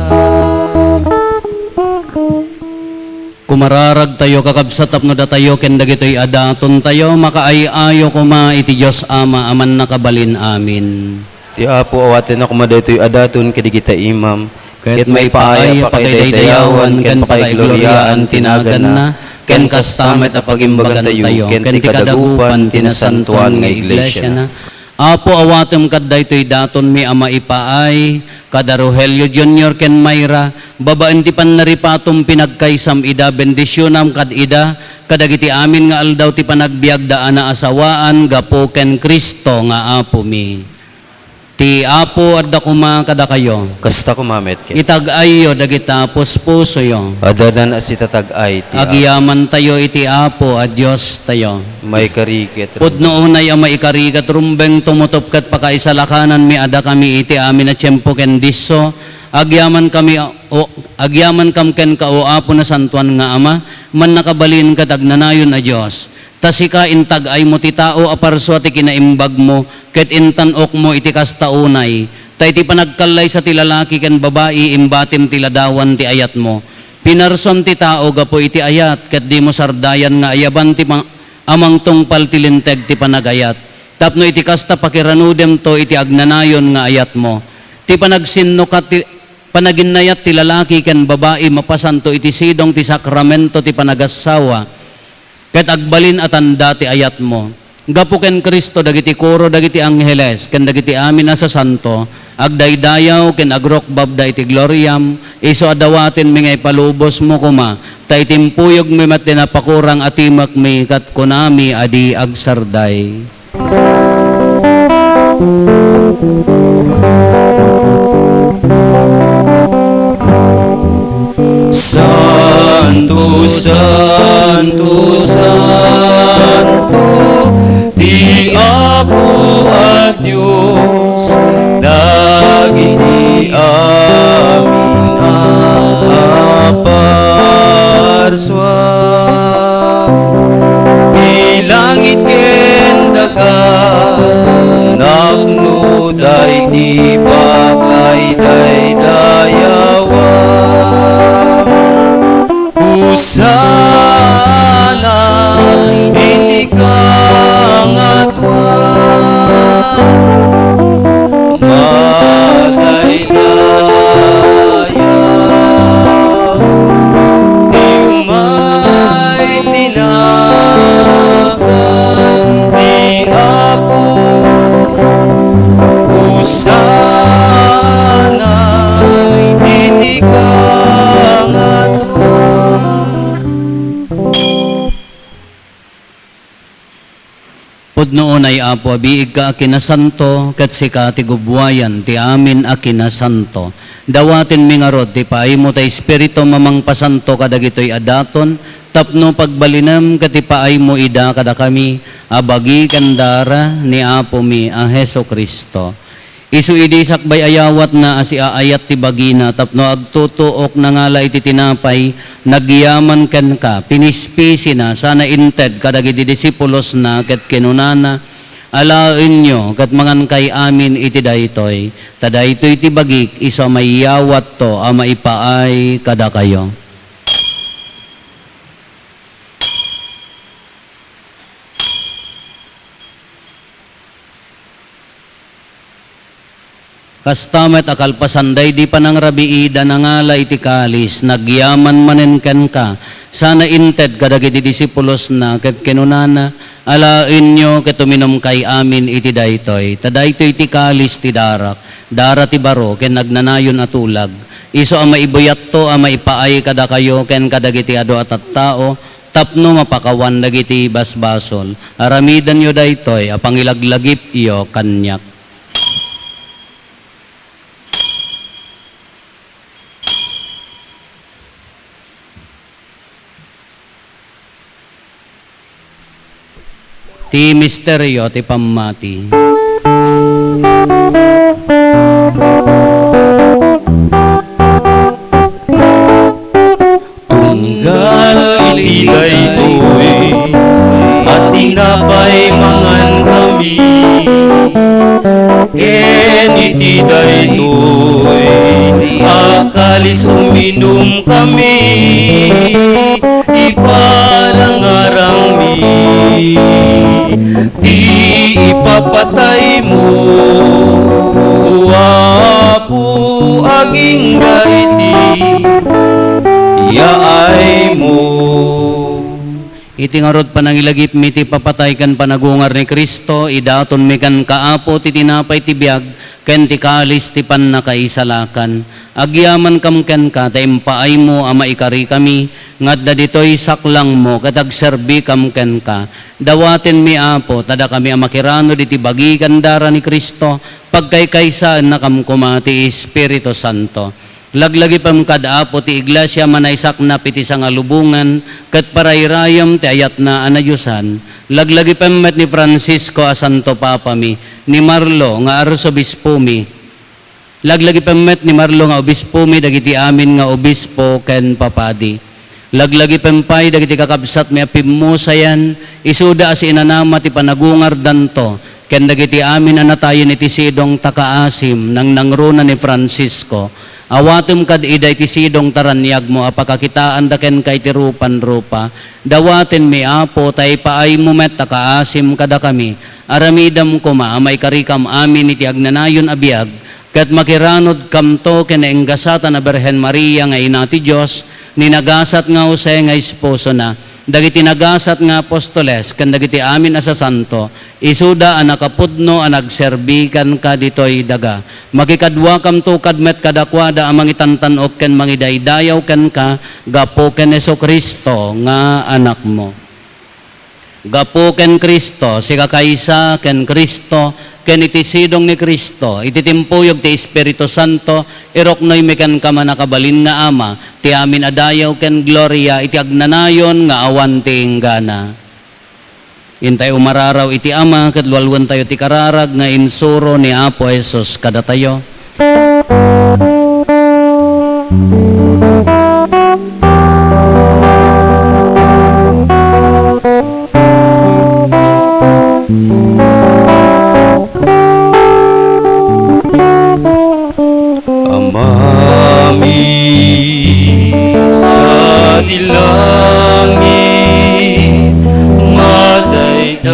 Kumararagtayo, kakabsat, tapno datayo ken dagitoy a datontayo makaay-ayo koma iti Dios Ama a Mannakabalin Amin. Ti Apo, awatenna koma daytoy a daton kadagita imam, ket maipaay a pakaidaydayawan ken pakaigloriaan ti naganna, ken kasta met a pagimbagantayo ken ti kadagupan ti nasantoan nga iglesiana. Apo, awatem kad daytoy datonmi a maipaay kada Rogelio Junior ken Myra, babaen ti pannaripatom, pinagkaysam ida, bendisionam kad ida kadagiti amin nga aldaw ti panagbiagda a naasawaan gapu ken Cristo nga Apomi. Ti Apo adda koma kadakayo. Kasta koma met ket. Itag-ayyo dagita puspusoyo. Addadan a sitatag-ay ti Apo. Agyamantayo iti Apo a Diostayo. Maikari ket. Pudno unay a maikari ket rumbeng, tumutop ket pakaisalakananmi a dakami iti amin a tiempo ken disso. Agyamankami, o, agyamankam kenka, O Apo, Nasantoan nga Ama, Mannakabalin ket Agnanayon a Dios. Ta sika, intag-aymo ti tao a parsua ti kinaimbagmo, ket intan-okmo iti kasta unay. Ta iti panagkallaysa ti lalaki ken babai, imbatim ti ladawan ti ayatmo. Pinarsuam ti tao gapu iti ayat, ket dimo sardayan nga ayaban ti ma-, a mangtungpal ti linteg ti panagayat. Tapno iti kasta, pakiranudemto iti agnanayon nga ayatmo. Ti panagsinnukat ti, panaginnayat ti lalaki ken babai mapasanto iti sidong ti sakramento ti panagassawa. Ket agbalin a tanda ti ayatmo. Gapu ken Cristo, dagiti koro, dagiti angheles, ken dagiti amin a sasanto, agdaydayaw ken agrukbabda iti gloriam, isu a dawatenmi nga ipalubosmo koma, ta itimpuyogmi met ti napakurang a timekmi, ket kunami a di agsarday. Santo, santo, santo, ti Apo a Dios, dagiti amin a parsua. Ti langit ken daga, napnoda iti pakaidaydayawan. Hosanna iti kangatoan. Madaydayaw ti umay ti nagan ti Apo. Hosanna iti kangatoan. Pudno unay, Apo, a biigka a kinasanto, ket sika ti gubbuayan ti amin a kinasanto. Dawatenmi ngarud ti paaymo ti Espiritum a mangpasanto kadagitoy a daton, tapno pagbalinem ket ipaaymo ida kadakami a bagi ken dara ni Apomi a Jesu-Cristo. Isu idi sakbay a yawatna a siaayat ti bagina tapno agtutuok, nangala iti tinapay, nagyaman kenka, pinispisina, sana inted kadagiti disipulosna, ket kinunana, "Alaenyo ket mangankay amin iti daytoy, ta daytoy ti bagik, isu a maiyawatto a maipaay kadakayo." Kasta met a kalpasan daydi panangrabiida, nangala iti kalis, nagyaman manen kenka, sana inted kadagiti disipulosna, ket kinunana, "Alaenyo ket uminumkay amin iti daytoy, ta daytoy ti kalis ti darak, dara ti baro ken agnanayon a tulag, isu a maibuyatto a maipaay kadakayo ken kadagiti adu a tattao, tapno mapakawan dagiti basbasol. Aramidenyo daytoy a pangilaglagipyo kaniak." Ti misterio ti pammati. Tunggal iti daytoy a tinapay mangankami, ken iti daytoy a kalis uminumkami, ipalangarangmi ti ipapataymo, O Apo, agingga iti yaaymo. Iti ngarud, panangilagipmi ti ipapatay ken panagungar ni Cristo, idatonmi kenka, Apo, ti tinapay ti biag ken ti kalis ti pannakaisalakan. Agyamankam kenka ta impaaymo a maikarikami nga adda ditoy saklangmo ket agserbikam kenka. Dawatenmi, Apo, ta dakami a makiranod iti bagi ken dara ni Cristo, pagkaykaysaennakam koma ti Espiritu Santo. Laglagipem kad, Apo, ti iglesia a manaisaknap iti sangalubongan ket parayrayem ti ayatna a nadiosan. Laglagipem met ni Francisco a Santo Papami, ni Marlo nga Arsobispomi, Laglagipem met ni Marlo nga obispomi dagiti amin nga obispo ken papadi. Laglagipem pay dagiti kakabsatmi a pimmusayan, isuda a siinanama ti panagungardanto, ken dagiti amin a natayen iti sidong ta kaasim nangnangruna ni Francisco. Awatem kad ida iti sidong ta raniagmo a pakakitaanda kenka iti rupan-rupa. Dawatenmi, Apo, ta ipaaymo met a kaasim kadakami. Aramidem koma a maikarikam amin iti agnanayon a biag, ket makiranodkamto ken nainggasatan a Birhen Maria nga Ina ti Dios, ni nagasat nga Jose nga esposona, dagiti nagasat nga apostoles, ken dagiti amin a sasanto, isuda a nakapudno a nagserbi kenka ditoy daga. Makikaduakamto kad met kadakuada a mangitantan-ok ken mangidaydayaw kenka gapu ken Jesu-Cristo nga Anakmo. Gapu ken Cristo, sikakaysa ken Cristo, ken iti sidong ni Cristo, iti timpuyog ti Espiritu Santo, iruknoymi kenka, mannakabalin nga Ama, ti amin a dayaw ken gloria iti agnanayon nga awan ti inggana. Intay umararaw iti Ama, ket lualuentayo ti kararag nga insuro ni Apo Jesus kadatayo. Amami, sadi langit, madaydayaw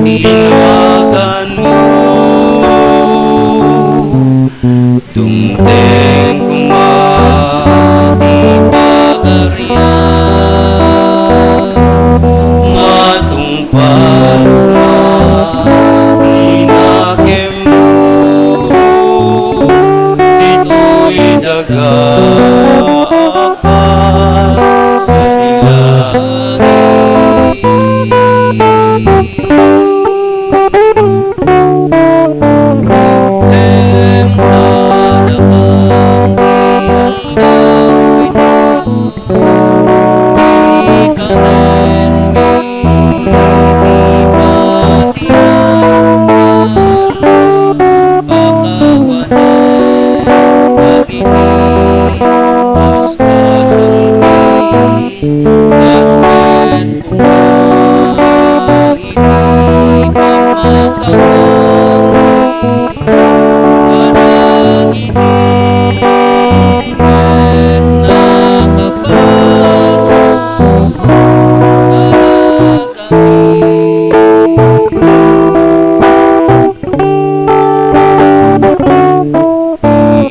ti naganmo. Tungteng koma ti pagarian, matungpal koma ti nakemmo, ditoy daga a kas sadi langit.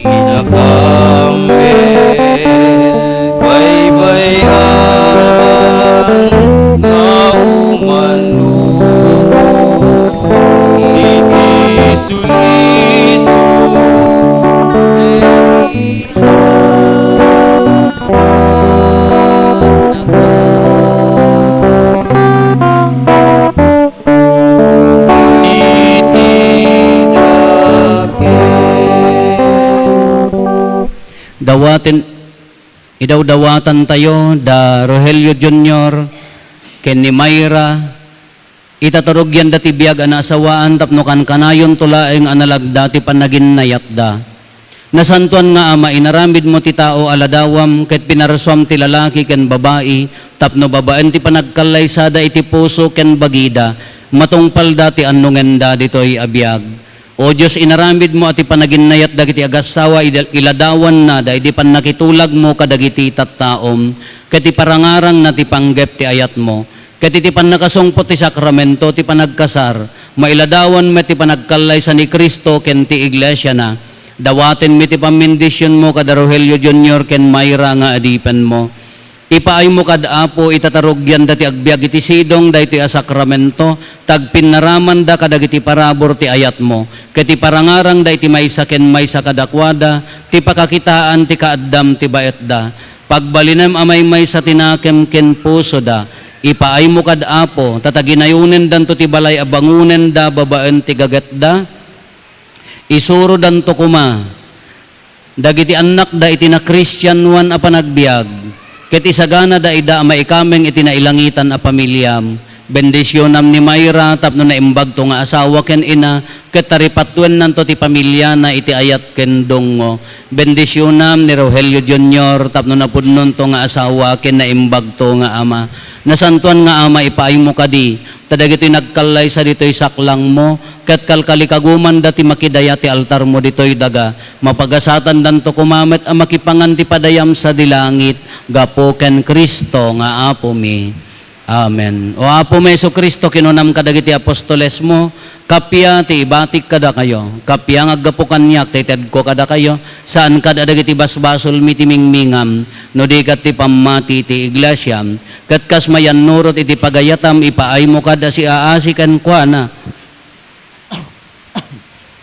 Pinakam ket baybay-an nga umannubo iti sulisog. Iti dakes. Dawaten, idawdawatantayo da Rogelio Junior, ken ni Myra, itatarugianda ti biag a naasawaan tapno kankanayonto laeng a nalagda ti panaginnayatda. Nasantoan nga Ama, inaramidmo ti tao a ladawam ket pinarsuam ti lalaki ken babai tapno babaen ti panagkallaysada iti puso ken bagida, matungpalda ti annongenda ditoy a biag. O Dios, inaramidmo a ti panaginnayat dagiti agassawa ida-, iladawannada idi pannakitulagmo kadagiti tattaom, ket iparangarangna ti panggep ti ayatmo, ket iti pannakasungput ti sakramento ti panagkasar, mailadawan met ti panagkallaysa ni Cristo ken ti iglesiana. Dawatenmi ti pammendisionmo kada Rogelio Junior ken Myra nga adipenmo. Ipaaymo kad, Apo, itatarugianda ti agbiag iti sidong daytoy a sakramento, ta agpinnaramanda kadagiti parabur ti ayatmo, ket iparangarangda iti maysa ken maysa kadakuada ti pakakitaan ti kaaddam ti baetda. Pagbalinem a maymaysa ti nakem ken pusoda. Ipaaymo kad, Apo, ta taginayonendanto ti balay a bangonenda babaen ti gagetda. Isurodanto koma dagiti annakda iti nakristianoan a panagbiag, ket isaganada ida a maikameng iti nailangitan a pamiliam. Bendisionam ni Myra tapno naimbagto nga asawa ken ina, ket taripatuennanto ti pamiliana iti ayat ken dungngo. Bendisionam ni Rogelio Junior tapno napudnonto nga asawa ken naimbagto nga ama. Nasantoan nga Ama, ipaaymo kadi, ta dagitoy nagkallaysa ditoy saklangmo, ket kalkalikagumanda ti makidaya ti altarmo ditoy daga. Mapagasatandanto koma met a makipangan ti padayam sadi langit, gapu ken Cristo nga Apomi. Amen. O Apomi Jesu-Cristo, kinunam kadagiti apostolesmo, "Kappia ti ibatik kadakayo, kappia nga aggapu kaniak ti itedko kadakayo, saan kad a dagiti basbasolmi ti mingmingam, no di ket ti pammati ti iglesia." Ket kas mayannurot iti pagayatam, ipaaymo kad a siaasi kenkuana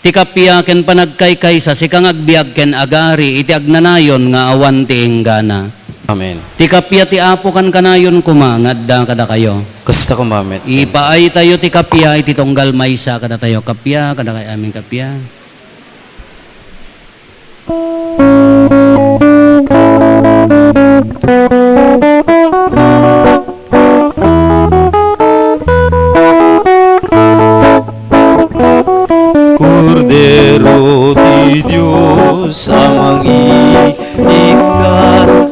ti kappia ken panagkaykaysa, sika nga agbiag ken agari iti agnanayon nga awan ti inggana. Amen. Ti kappia ti Apo kankanayon koma nga adda kadakayo. Kasta koma met. Ipaaytayo ti kappia iti tunggal maysa kadatayo. Kappia kadakay amin, kappia. Kordero ti Dios a mangiikkat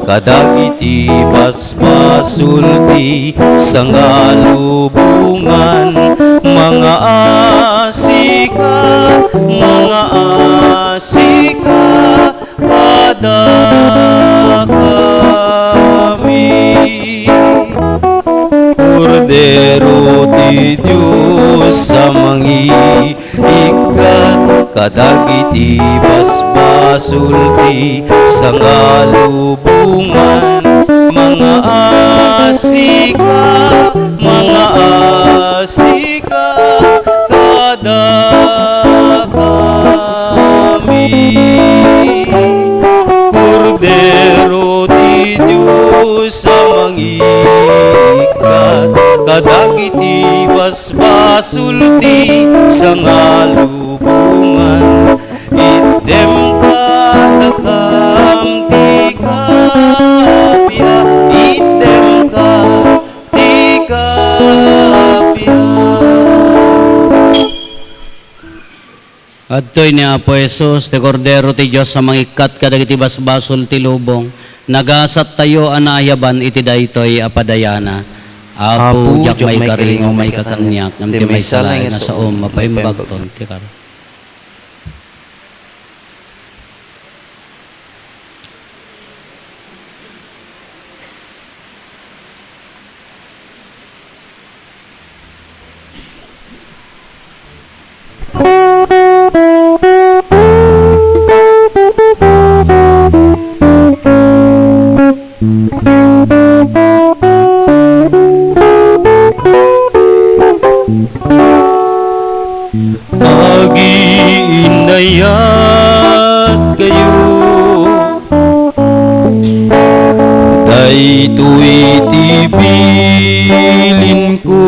kadagiti basbasol ti sangalubongan, mangaasika, mangaasika kadakami. Kordero ti Dios a mangiikkat kadagiti basbasol ti sangalubongan, mangaasika, mangaasika kadakami. Kordero ti Dios a mangiikkat kadagiti basbasol ti sangalubongan, itdem kadakam ti kappia, itdem ka ti kappia. Adtoy ni Apo Jesus, ti Kordero ti Dios a mangikkat kadagiti basbasol ti lubong. Nagasattayo a naayaban iti daytoy a padayana. Apo, Apo, diak diak maikari nga umayka kaniak, ngem ti maysa laeng a saom, mapaimbagton ti kar- Agiinnayat kayo. Daytoy ti bilinko,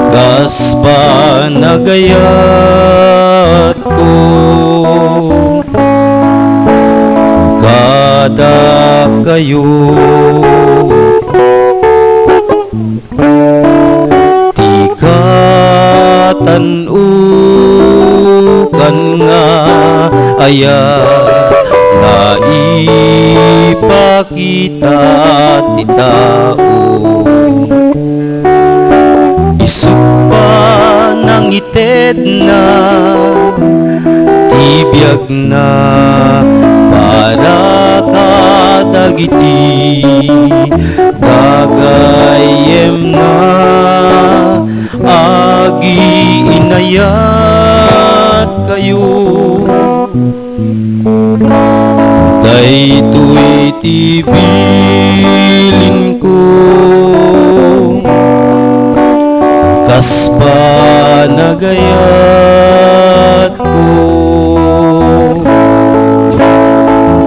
kas panagayatko kadakayo. Aya nga ipakita ti tao, isut' panangitedna ti biagna para kadagiti gagayyemna. Agiinayatkayo. Daytoy ti bilinko, kas panagayatko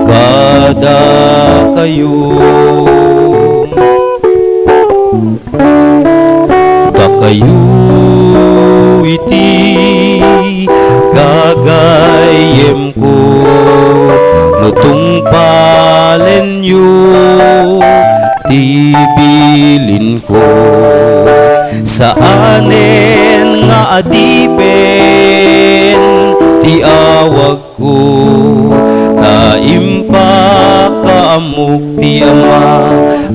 kadakayo. Dakayo iti gagayyemko, no tungpalenyo ti bilinko. Saanen nga adipen ti awag ko, ta impakaammok ti Ama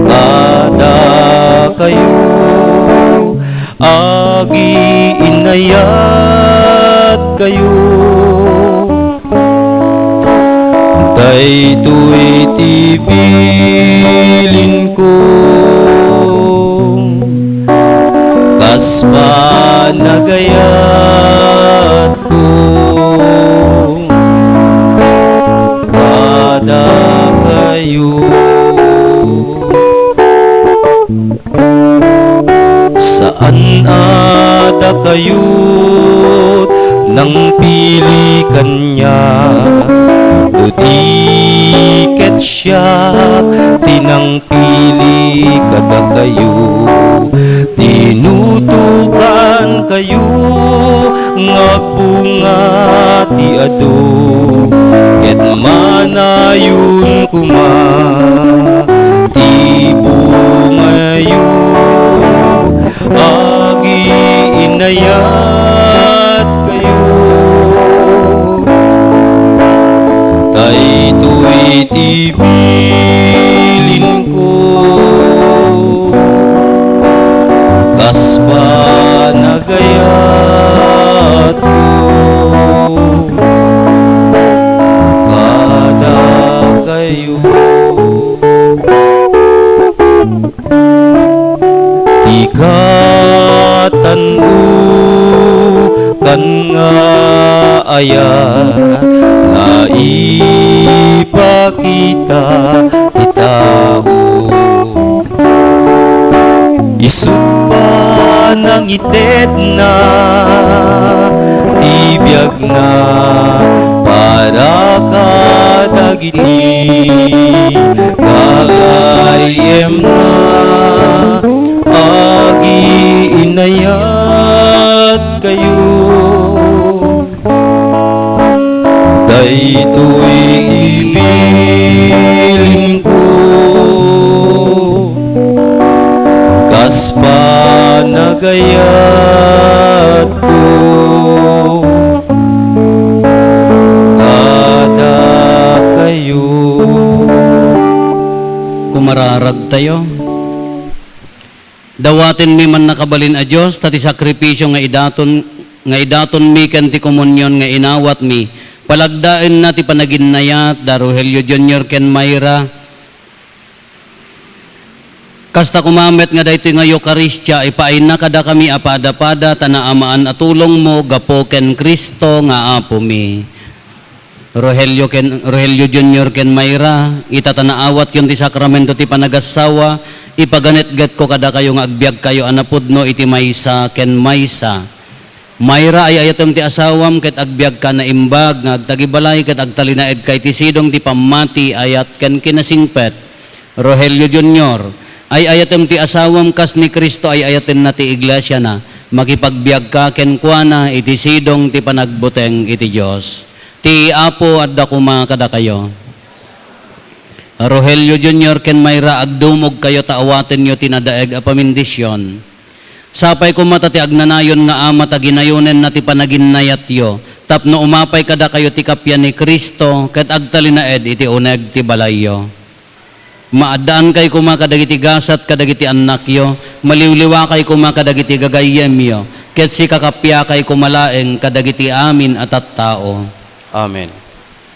kadakayo, agiinayatkayo. Daytoy ti bilinko, kas panagayat ko kadakayo. Saan a dakayot nangpili kaniak, no di ket siak ti nang pili kadakayo. Tinutokankayo nga agbunga ti adu, ket manayon koma ti bungayo. Agiinayatkayo. Daytoy ti bilinko, kas panagayatko kadakayo. Ti katandukan nga ayat nga ipakita ti tao. Isut' panangitedna ti biagna para kadagiti gagayyemna. Agiinayatkayo. Daytoy ti bilinko, kas panagayatko kadakayo. Kumararagtayo. Dawatenmi man nakabalin a Dios, ta ti sakripisio nga idaton, nga idatonmi ken ti komunion nga inawatmi, palagdaenna ti panaginnayat da Rogelio Junior ken Myra. Kasta koma met nga daytoy nga Eukaristia, ipaayna kadakami a pada-pada ta naamaan a tulongmo gapu ken Cristo nga Apomi. Rogelio ken, Rogelio Junior ken Myra, ita ta naawatyon ti sakramento ti panagassawa, ipaganetgetko kadakayo nga agbiagkayo a napudno iti maysa ken maysa. Myra, ay-ayatem ti asawam ket agbiagka naimbag nga agtagibalay ket agtalinaedka iti sidong ti pammati, ayat ken kinasingpet. Rogelio Junior, ay-ayatem ti asawam kas ni Cristo ay-ayatenna ti iglesiana. Makipagbiagka kenkuana iti sidong ti panagbuteng iti Dios. Ti Apo adda koma kadakayo. Rogelio Junior ken Myra, agdumogkayo ta awatenyo ti nadaeg a pamendisyon. Sapay koma ta ti agnanayon nga Ama ta ginayonenna ti panaginnayatyo, Tapno umapay kadakayo ti kappia ni Cristo ket agtalinaed iti uneg ti balayyo. Maaddaan kay koma kadagiti gasat kadagiti annakyo, maliwliwa kay koma kadagiti gagayyemyo, ket sikakappia kay koma laeng kadagiti amin a tattao. Amen.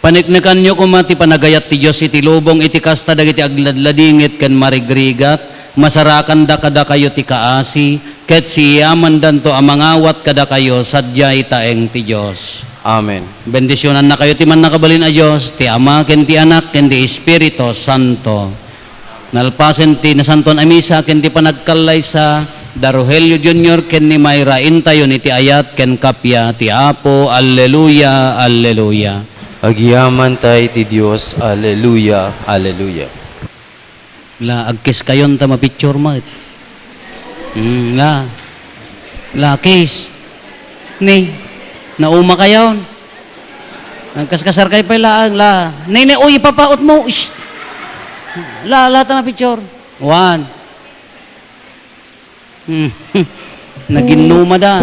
Paneknekanyo koma ti panagayat ti Dios iti lubong iti kasta dagiti agladladingit ken marigrigat, masarakanda kadakayo ti kaasi, ket siiyamandanto a mangawat kadakayo sadiay taeng ti Dios. Amen. Bendisionannakayo ti mannakabalin a Dios, ti Ama, ken ti Anak, ken ti Espiritu Santo. Nalpasen ti Nasantoan a Misa ken ti panagkallaysa, da Rogelio Junior ken ni Mayra, intayon iti ayat ken kappia ti Apo. Alleluia, alleluia. Agyamanta iti Dios. Alleluia, alleluia. La, agkiskayon ta mapicture met. Hmm, la. La, kiss. Ni, nauma kayon. Nagkaskasar kay pay laeng, la. Ni, ni, uy, ipapaot mo. Shh. La, la, ta mapicture. One. Hmm. Naginnuma da.